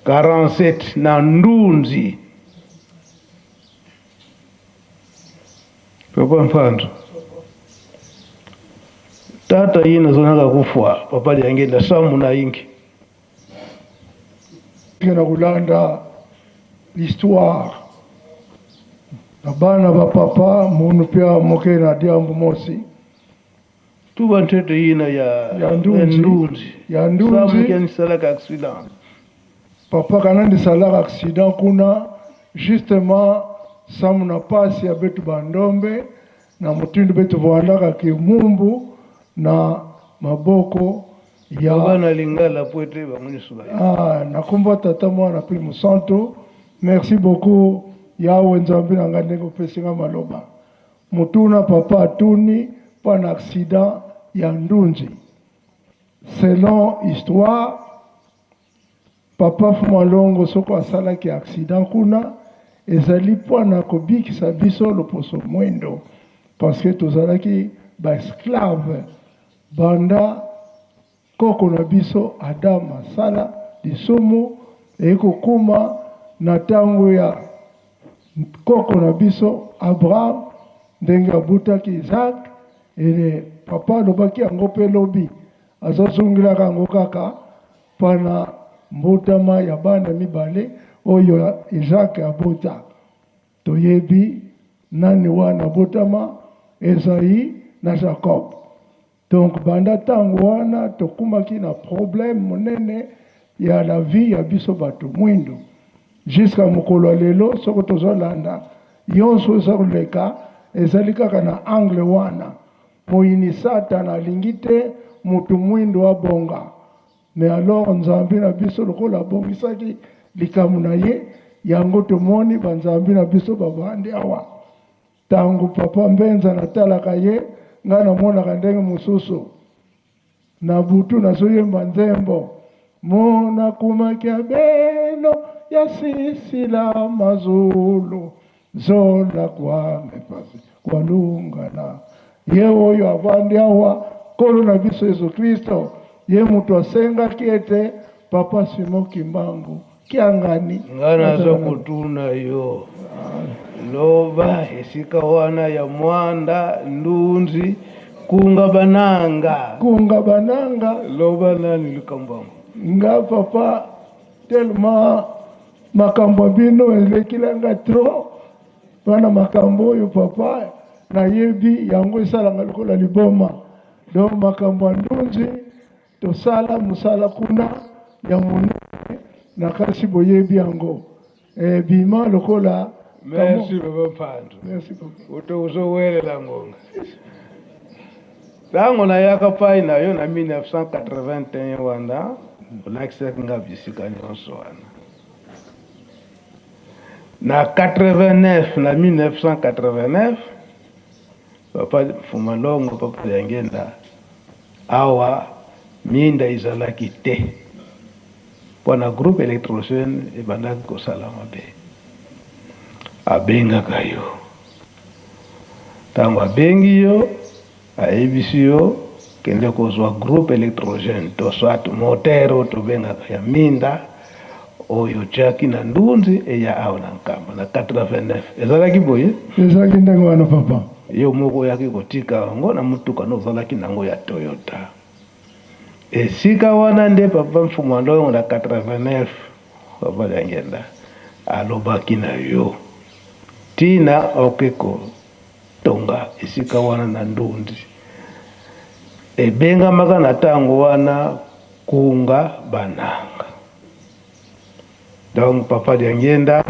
47 na Ndunzi. Papa Mpanzu tata yina zonaka kufwa papa lyangenda samu na ingi na kolanda l'histoire na bana ba papa munu pia moke na diambu mosi tuba ntete yina ya Ya Ndunzi. Ndunzi Ya Ndunzi. samu kenisalaka accident papa kanandisalaka accident kuna justement samu na pasi ya betu bandombe na motindo betu voandaka kimumbu na maboko ya bana lingala po ete bango nyonso bayebi. Ah, nakomba tata mwana mpe mosantu merci beaucoup yawe nzambe na ngai ndenge opesi nga maloba motuna papa atuni mpo na accident ya ndunzi selon histoire papa fumalongo soko asalaki accident kuna ezali mpo na kobikisa biso loposo mwendo parce que tozalaki baesclave banda koko na biso Adam asala lisumu ekokoma na ntango ya koko na biso Abraham ndenge abutaki Isaac ene papa alobaki yango mpe lobi azozongelaka yango kaka mpana mbotama ya bana mibale oyo Isaac abota toyebi nani wana abotama Esaü na Jacob donc banda ntango wana tokumaki na problème monene ya la vie ya biso bato mwindu jusqu'à mokolo ya lelo soko tozolanda nyonso eza koleka ezali kaka na angle wana moyini satana alingi te motu mwindu abonga mais alors nzambe na biso lokola abongisaki likambo na ye yango tomoni banzambe na biso babandi awa ntango papa mbenza natalaka ye ngai namonaka ndenge mosusu na butu nazoyemba nzembo mona kumaki ya beno ya sisila mazulu zola kwame pasi kwalungana ye oyo avandi awa nkolo na biso yesu kristo ye moto asengaki ete papa Simon Kimbangu kiangani nga naza kotuna yo loba esika wana ya mwanda ndunzi kunga bananga kunga bananga loba nani likambo yango nga papa tellement makambo ya bino elekilanga trop mpana makambo oyo papa nayebi yango esalanga lokola liboma donc makambo ya ndunzi tosala mosala kuna ya monene na kasi boyebi yango ebima lokola merci papa Mpanzu merci papa uto uzowelela ngonga ntango nayaka pai na yo na 1981 wana olakisaki nga bisika nyonso wana na 89 na 1989 papa Fumalongo papa Yangenda awa minda ezalaki te mpo na groupe électrogène ebandaki kosala mabe abengaka yo ntango abengi yo ayebisi yo kende kozwa groupe électrogène to soit moteur oyo tobengaka ya minda oyo otiaki na ndunzi eya awa na nkamba na 89 ezalaki boye ezalaki ndenge wana papa yo moko oyaki kotika yango na motuka no ozalaki nango ya Toyota esika wana nde papa Mfumu Alongo na 89 papa Diangenda alobaki na yo ntina oke kotonga esika wana na Ndunzi ebengamaka na ntango wana kunga bananga donc papa Diangenda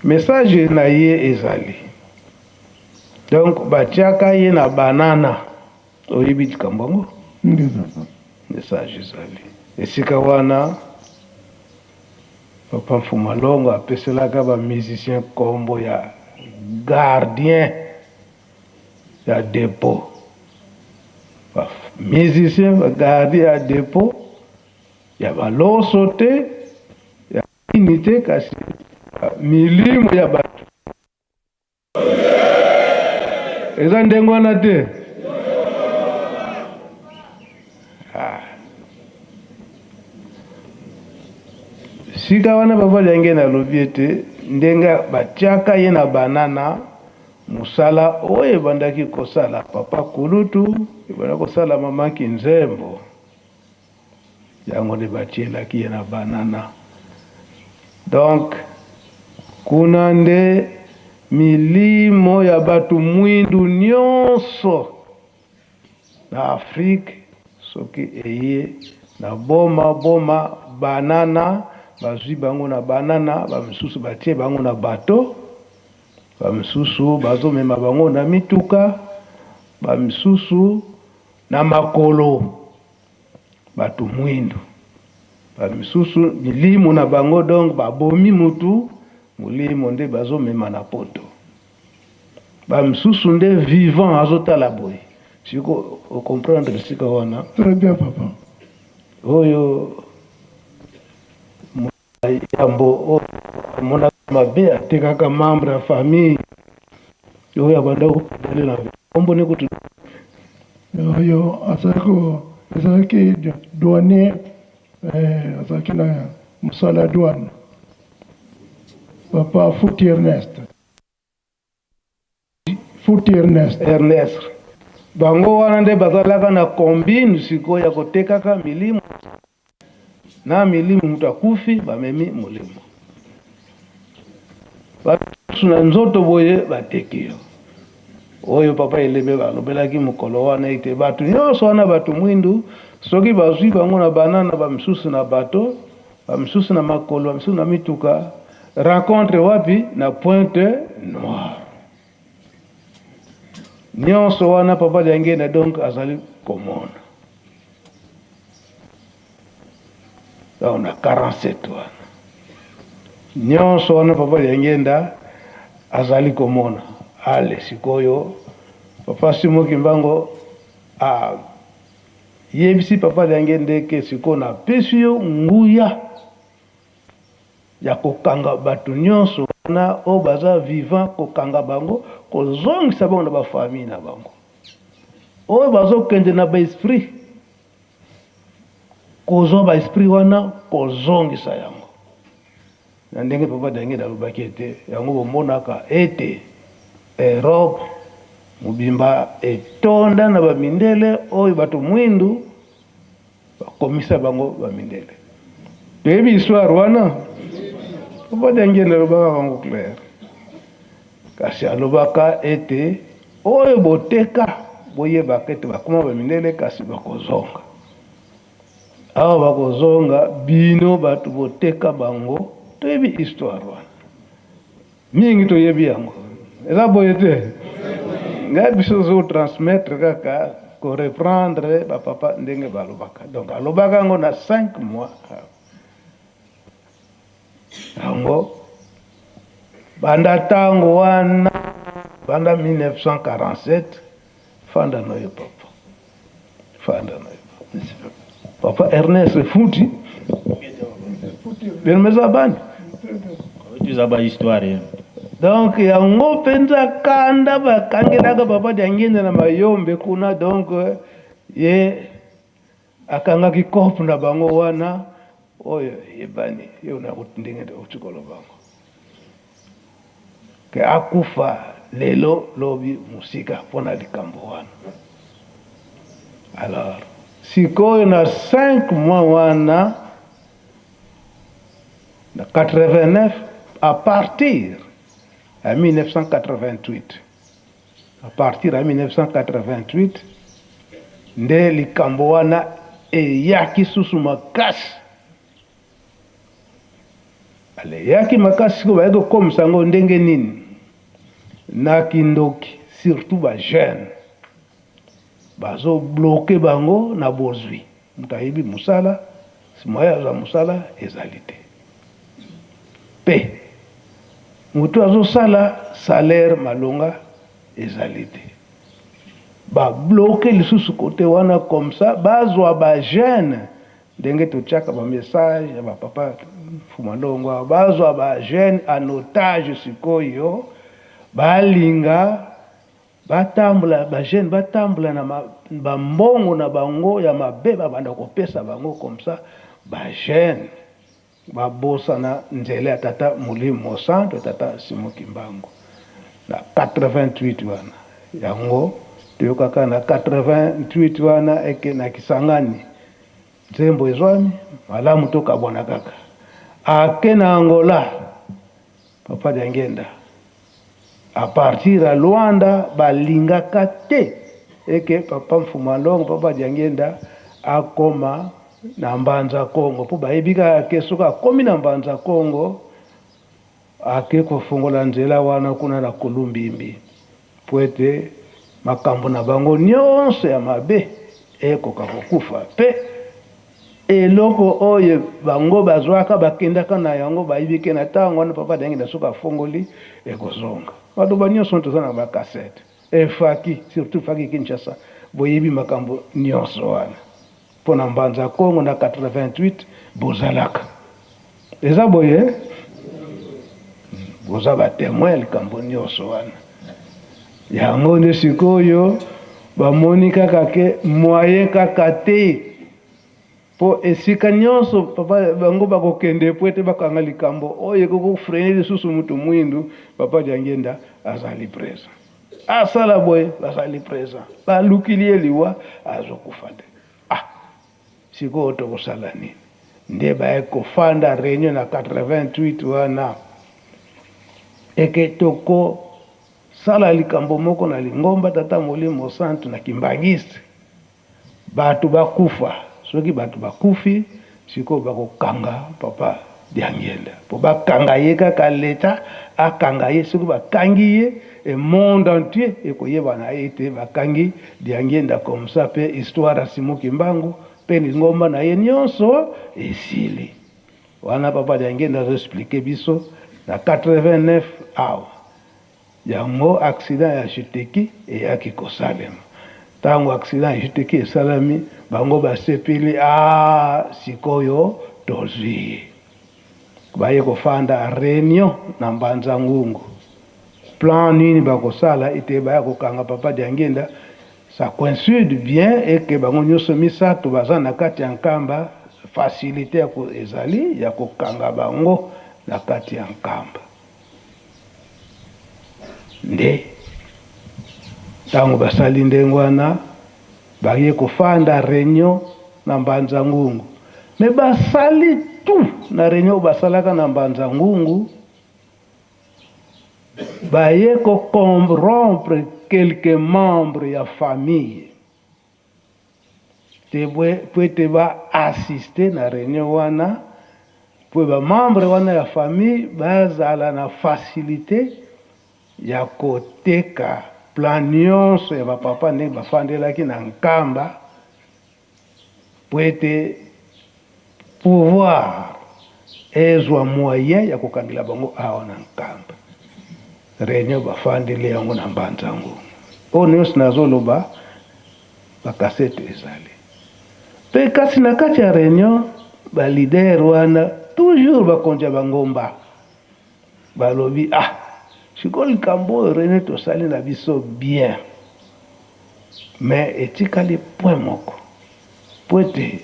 message na ye ezali donc batiaka ye na banana oyebi likambo yango nde papa message ezali esika wana papa Mfumalongo apeselaka bamusicien nkombo ya gardien ya dépôt bamusicien bagardien ya dépôt ya baloso te ya nini te kasi milimo ya bato eza ndenge wana te. Ah. Esika wana Papa Diangienda alobi ete ndenge batiaka ye na Banana, mosala oyo ebandaki kosala Papa Kulutu, ebandaki kosala Mama Kinzembo, yango nde batielaki ye na Banana. Donc kuna nde milimo ya batu mwindu nionso Na Afrique soki eye na boma boma banana bazui bango na banana ba misusu batie bango na bateau ba misusu bazo mema bango na mituka ba misusu na makolo batu muindu ba misusu milimo na bango donc babomi mutu molimo nde bazo mema na poto. Ba misusu nde vivant azo tala boye siko o comprendre esika wana. Très bien papa. Oyo yambo oyo amonaka mabe atekaka membre ya famille oyo abanda kopedale na kombo ne kutu. Oyo azalaki ezalaki douanier eh, azalaki na mosala ya douane papa Futi Ernest. Futi Ernest. Ernest. Bango wana nde bazalaka na combine sikoyo ya kotekaka milimo na milimo, moto akufi bamemi molimo basusu na nzoto boye bateki yo. Oyo papa Elebe balobelaki mokolo wana ete bato nyonso wana bato mwindu soki bazwi bango na banana, bamisusu na bato, Ba misusu na makolo, ba misusu na mituka. Rencontre wapi? Na Pointe Noire. Nionso wana Papa Diangienda donc azali komona. Donc na 47 wana. Nionso wana Papa Diangienda azali komona. Ale sikoyo Papa Simon Kimbangu a Yebisi papa Diangiende ke sikoyo na pesi yo nguya ya kokanga batu nionso wana oyo baza vivant kokanga bango kozongisa bango na ba famille na bango oyo bazo kende na ba esprit kozwa ba esprit wana kozongisa yango. Na ndenge Papa Diangienda alobaki ete yango bomonaka ete Europe mobimba etonda na ba mindele oyo bato mwindu bakomisa bango ba mindele. Toyebi histoire wana? Papa Diangienda alobaka yango clair. Kasi alobaka ete oyo boteka boyebaka ete bakoma ba mindele kasi bakozonga. Awa bakozonga bino batu boteka bango toyebi histoire wana mingi toyebi yango eza boye te ngai biso zo transmettre kaka ko reprendre ba papa ndenge balobaka donc alobaka yango na 5 mois yango banda tango wana banda 1947 Fanda na yo papa. Fanda na yo. Papa Ernest Futi. Bino meza bani? Tuza ba histoire. Donc yango mpenza kanda bakangelaka papa Diangienda na Mayombe kuna donc ye akangaki cope na bango wana oyo eyebani yo na ndenge outi koloba yango ke akufa lelo lobi mosika mpo na likambo wana. Alors sikoyo na 5 mois wana na 89 à partir ya 1988 à partir ya 1988 nde likambo wana eyaki susu makasi. Aleyaki makasi sikoyo baye kokomisa yango ndenge nini na kindoki surtout ba jeune bazo bloque bango na bozwi moto ayebi mosala moyen azwa mosala ezali te pe moto azosala salaire malonga ezali te ba bloque lisusu kote wana comme ça bazwa ba jeune Ndenge totiaka ba message ya ba papa Mfuma Longo awa, bazwa ba jeunes en otage sikoyo, balinga batambola, ba jeunes batambola na ba mbongo na bango ya mabe babanda kopesa bango comme ça ba jeunes. Babosana nzela ya Tata Molimo Mosantu, Tata Simon Kimbangu na 88 wana. Yango toyokaka na 88 wana eke na Kisangani nzembo ezwami malamu, tokabwana kaka. Ake na Angola, Papa Diangienda a partir ya Luanda balingaka te eke Papa Mfuma Longo, Papa Diangienda akoma na Mbanza Kongo, po bayebi kaka ke soki akomi na Mbanza Kongo ake kofongola nzela wana kuna na Kulumbimbi, po ete makambo na bango nionso ya mabe ekoka kokufa pe Eloko oyo bango bazwaka bakendaka na yango bayebi ke na tango wana papa Diangienda soki afongoli ekozonga. Maloba nionso wana toza na ba cassette. Efaki surtout faki Kinshasa boyebi makambo nionso wana. Pona Mbanza Kongo na 88 bozalaka. Eza boye? Boza ba temoin ya likambo nionso wana. Yango nde sikoyo bamoni kaka ke moyen kaka te. Po esika nionso papa bango bakokende po ete bakanga likambo oyo ekoki ko freiner lisusu mutu muindu, papa Diangienda azali present. Asala boye bazali present. Balukili ye liwa azokufa te. Ah! Sikoyo tokosala nini? Nde baye kofanda reunion na 88 wana eke toko sala likambo moko na lingomba Tata Molimo Santu na Kimbanguiste. Batu bakufa soki batu bakufi sikoyo bakokanga papa Diangienda po bakanga ye kaka l'etat akanga ye soki bakangi ye et monde entier ekoyebana ete bakangi Diangienda comme ça pe histoire ya Simon Kimbangu pe lingomba na ye nionso esili wana papa Diangienda azo expliquer biso na 89 awa. Yango accident ya Juteki eyaki kosalema. Tango accident ya Juteki esalami, bango basepeli, ah sikoyo tozwi ye. Baye kofanda reunion na Mbanza Ngungu. Plan nini bakosala ete baya kokanga Papa Diangienda, ça coincide bien et que bango nyoso misato baza na kati ya Nkamba, facilite ya ezali ya kokanga bango na kati ya Nkamba. Nde tango basali ndenge wana, baye kofanda reunion na Mbanza Ngungu. Mais basali tout na reunion oyo basalaka na Mbanza Ngungu, baye ko corrompre quelques membres ya famille te po ete ba assister na reunion wana po ba membres wana ya famille bazala na facilite ya koteka plan nionso ya ba papa ndenge bafandelaki na Nkamba po ete pouvoir ezwa moyen ya kokangela bango awa na Nkamba. Reunion bafandeli yango na Mbanza Ngungu. Oyo nionso nazoloba ba cassette ezali. Pe kasi na kati ya reunion ba leader wana toujours bakonzi ya ba ngomba balobi ah sikoyo likambo oyo reunion tosali na biso bien mais etikali point moko po ete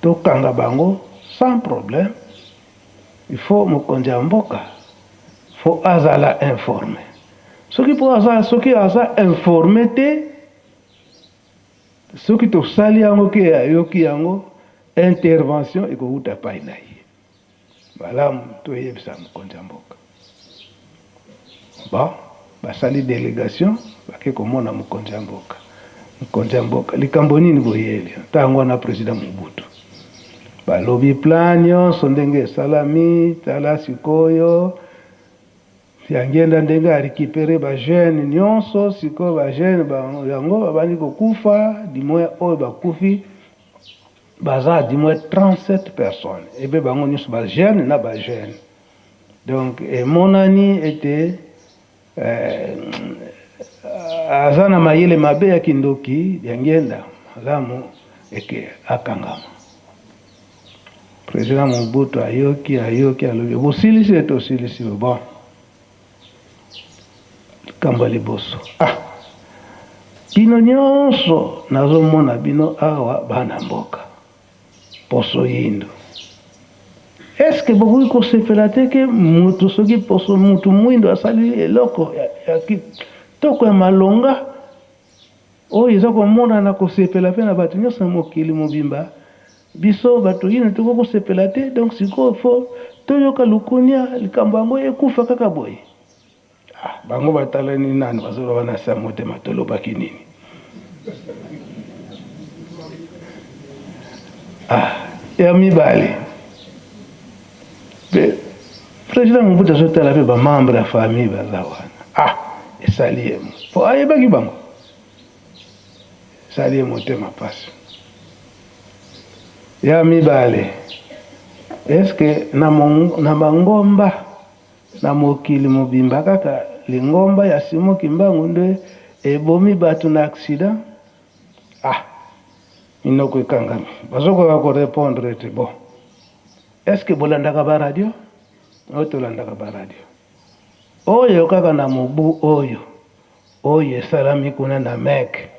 tokanga bango sans problème il faut mokonzi ya mboka faut azala informe soki po aza soki aza informe te Soki tosali yango ke ayoki yango, intervention ekowuta epai na ye. Malamu toyebisa mokonzi ya mboka. Bon, basali delegation bake komona mokonzi ya mboka. Mokonzi ya mboka, likambo nini boyeli? Ntango wana president Mobutu. Balobi plan nyonso ndenge esalami, tala sikoyo Diangienda ndenge a recuperer ba jeunes nionso sikoyo ba jeunes yango babandi kokufa du moins oyo bakufi baza du moins 37 personnes ebe bango nionso ba jeunes na ba jeunes donc emonani ete eh, aza na mayele mabe ya kindoki Diangienda malamu eke akangama. President Mobutu ayoki ayoki alobi bosilisi ye tosilisi yo bon likambo ya liboso ah bino nyonso nazomona bino awa bana mboka poso yindo Est-ce que bokoki kosepela te ke mutu soki poso mutu mwindo asali eloko ya kitoko ya malonga oyo eza komonana kosepela pe na bato nyonso na mokili mobimba, biso bato yino tokoki kosepela te? Donc sikoyo fo toyoka lukunia, likambo yango ekufa kaka boye? Ah, bango batalani nanu bazoloba na se ya motema, tolobaki nini? Ah, ya mibale mpe president Mobutu azotala mpe bamembre ya famille baza wana. Ah, esali ye mpo ayebaki bango, esali ye motema mpasi. Ya mibale, eske na, na mangomba Na mokili mobimba kaka lingomba ya Simon Kimbangu nde ebomi batu na accident? Ah minoko ekangami bazokoka ko repondre te bon est ce que bolandaka ba radio? Oyo tolandaka ba radio oyo kaka na mobu oyo oyo esalami kuna na Mecque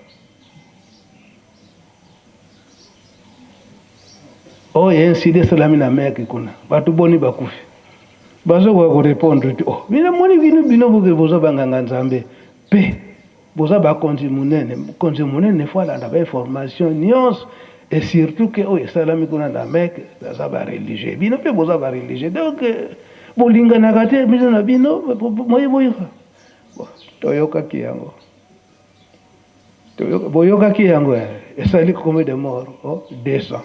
oyo incident esalami na Mecque kuna bato boni bakufi bazokoka korepondre te. Oh, bino moni bino bino boke boza banganga nzambe mpe boza bakonzi monene, mokonzi monene fo alanda bainformation nyonso et surtout ke oyo esalami kuna na Mecque baza bareligieux, bino mpe boza bareligieux donc bolinganaka te bino na bino moye boyoka. Toyokaki yango, boyokaki yango esali combien de mort? Oh, 200.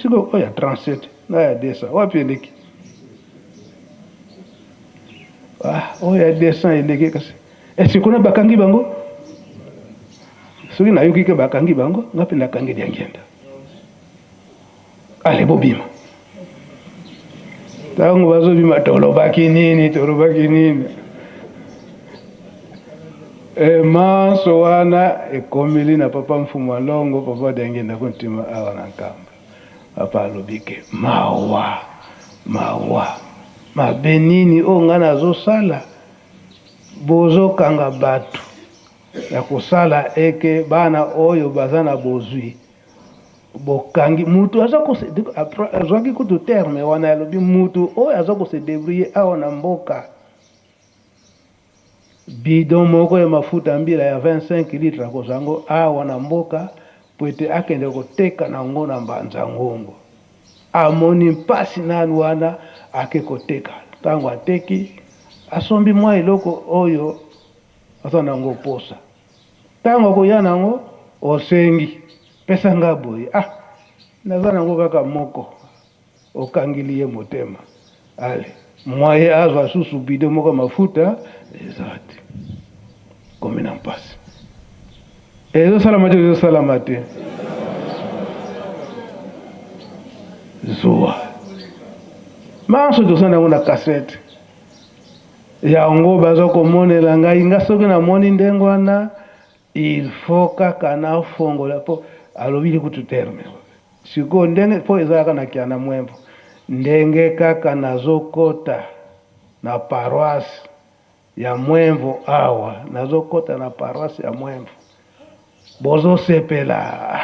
Sikoyo oyo ya 37 na ya 200 wapi eleki? Ah, oyo ya 200 eleki kasi esi kuna bakangi bango. Soki nayoki ke bakangi bango, nga mpe nakangi Diangienda. Ale bobima. Ntango bazobima tolobaki nini, tolobaki nini? E, manso wana ekomeli na papa Mfumu Alongo, papa Diangienda Kuntima awa na Nkamba. Papa alobi ke mawa, mawa, mabe nini oyo ngai nazosala? Bozokanga bato ya kosala eke bana oyo baza na bozwi bokangi mutu aza ko azwaki kutu terme wana alobi mutu oyo aza ko se debrouiller awa na mboka bidon moko ya mafuta mbila ya 25 litre akozwa yango awa na mboka po ete akende koteka na yango na mbanza ngongo amoni mpasi nanu wana ake koteka ntango ateki asombi mwa eloko oyo aza na yango posa Tango akoya na yango osengi pesa nga boye ah naza na yango kaka moko okangeli ye motema ale moyen azwa susu bidon moko ya mafuta eza te komi na mpasi ezosalama te ezosalama te zuwa manso toza na yango na kasete Yango baza komonela ngai nga soki namoni ndenge wana il faut kaka nafongola po alobi kutu terme sikoyo ndenge po ezalaka na kiana mwembo ndenge kaka nazokota na paroisse ya mwembo awa nazokota na paroisse ya mwembo bozosepela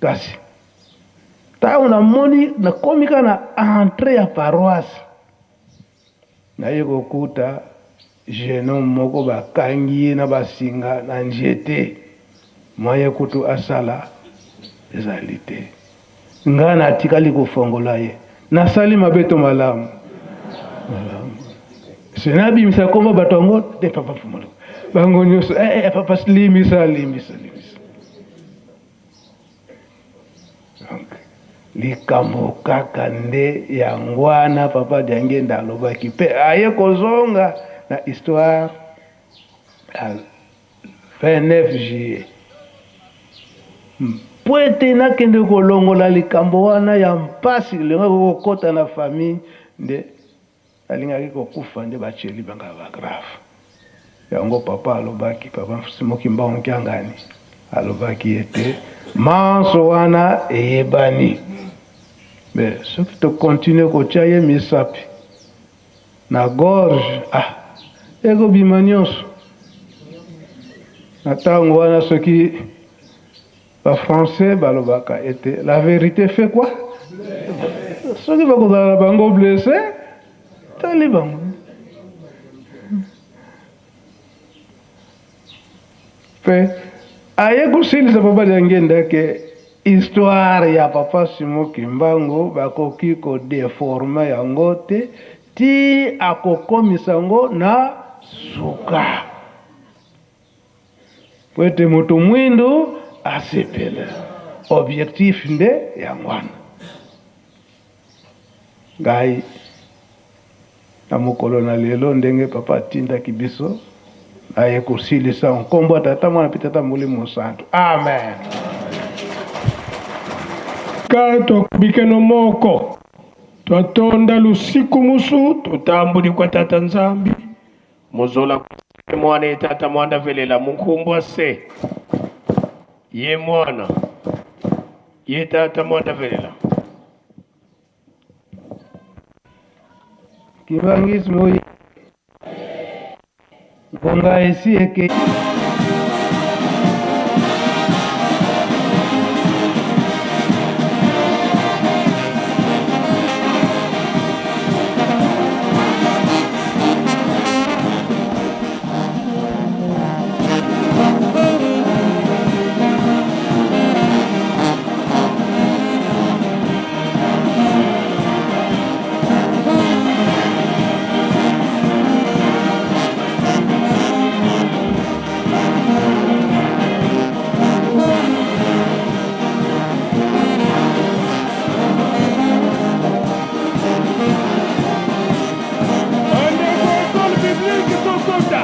kasi ntango namoni nakomi kaka na entrée ya paroisse Naye kokuta jeune homme moko bakangi ye na basinga na njete, moyen kutu asala ezali te. Nga natikali kofongola ye, nasali mabe to malamu? Malamu. Se nabimisa kombo bato yango te, papa fumolo bango nyonso eh, eh, papa limbisa limbisa limbisa. Donc likambo kaka nde yango wana papa Diangienda alobaki pe aye kozonga na histoire ya 29 juillet mpo ete nakende kolongola likambo wana ya mpasi lingaki kokota na famille nde Alingaki kokufa nde batieli banga ba grave. Yango papa alobaki, papa Simon Kimbangu Kiangani alobaki ete manso wana eyebani. Mais soki to continuer kotia ye misapi na gorge, ah ekobima nyonso. Na tango wana soki ba français balobaka ete la verite fait quoi? Soki bakozala na bango blesse, tali bango. Pe aye kosilisa papa Diangienda ke histoire ya papa Simon Kimbangu bakoki ko deformer yango te ti akokomisa yango na suka. Po ete moto mwindu asepela. Objectif nde yango wana. Ngai na mokolo na lelo ndenge papa atindaki biso naye kosilisa nkombo ya Tata, Mwana mpe Tata Molimo Mosantu. Amen. Ka twakubikeno moko twatonda lusiku musu tutambuli kwa Tata Nzambi Muzola ye mwana ye tata mwanda velela munkumbwa se ye mwana ye tata mwanda velela. Kimbanguisme oye ngonga esi ekei. Bandeko Ecole Biblique tokota.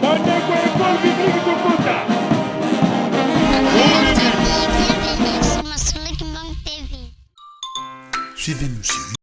Bandeko Ecole Biblique tokota. Bienvenue sur Masolo Kimbangu TV. Suivez-nous sur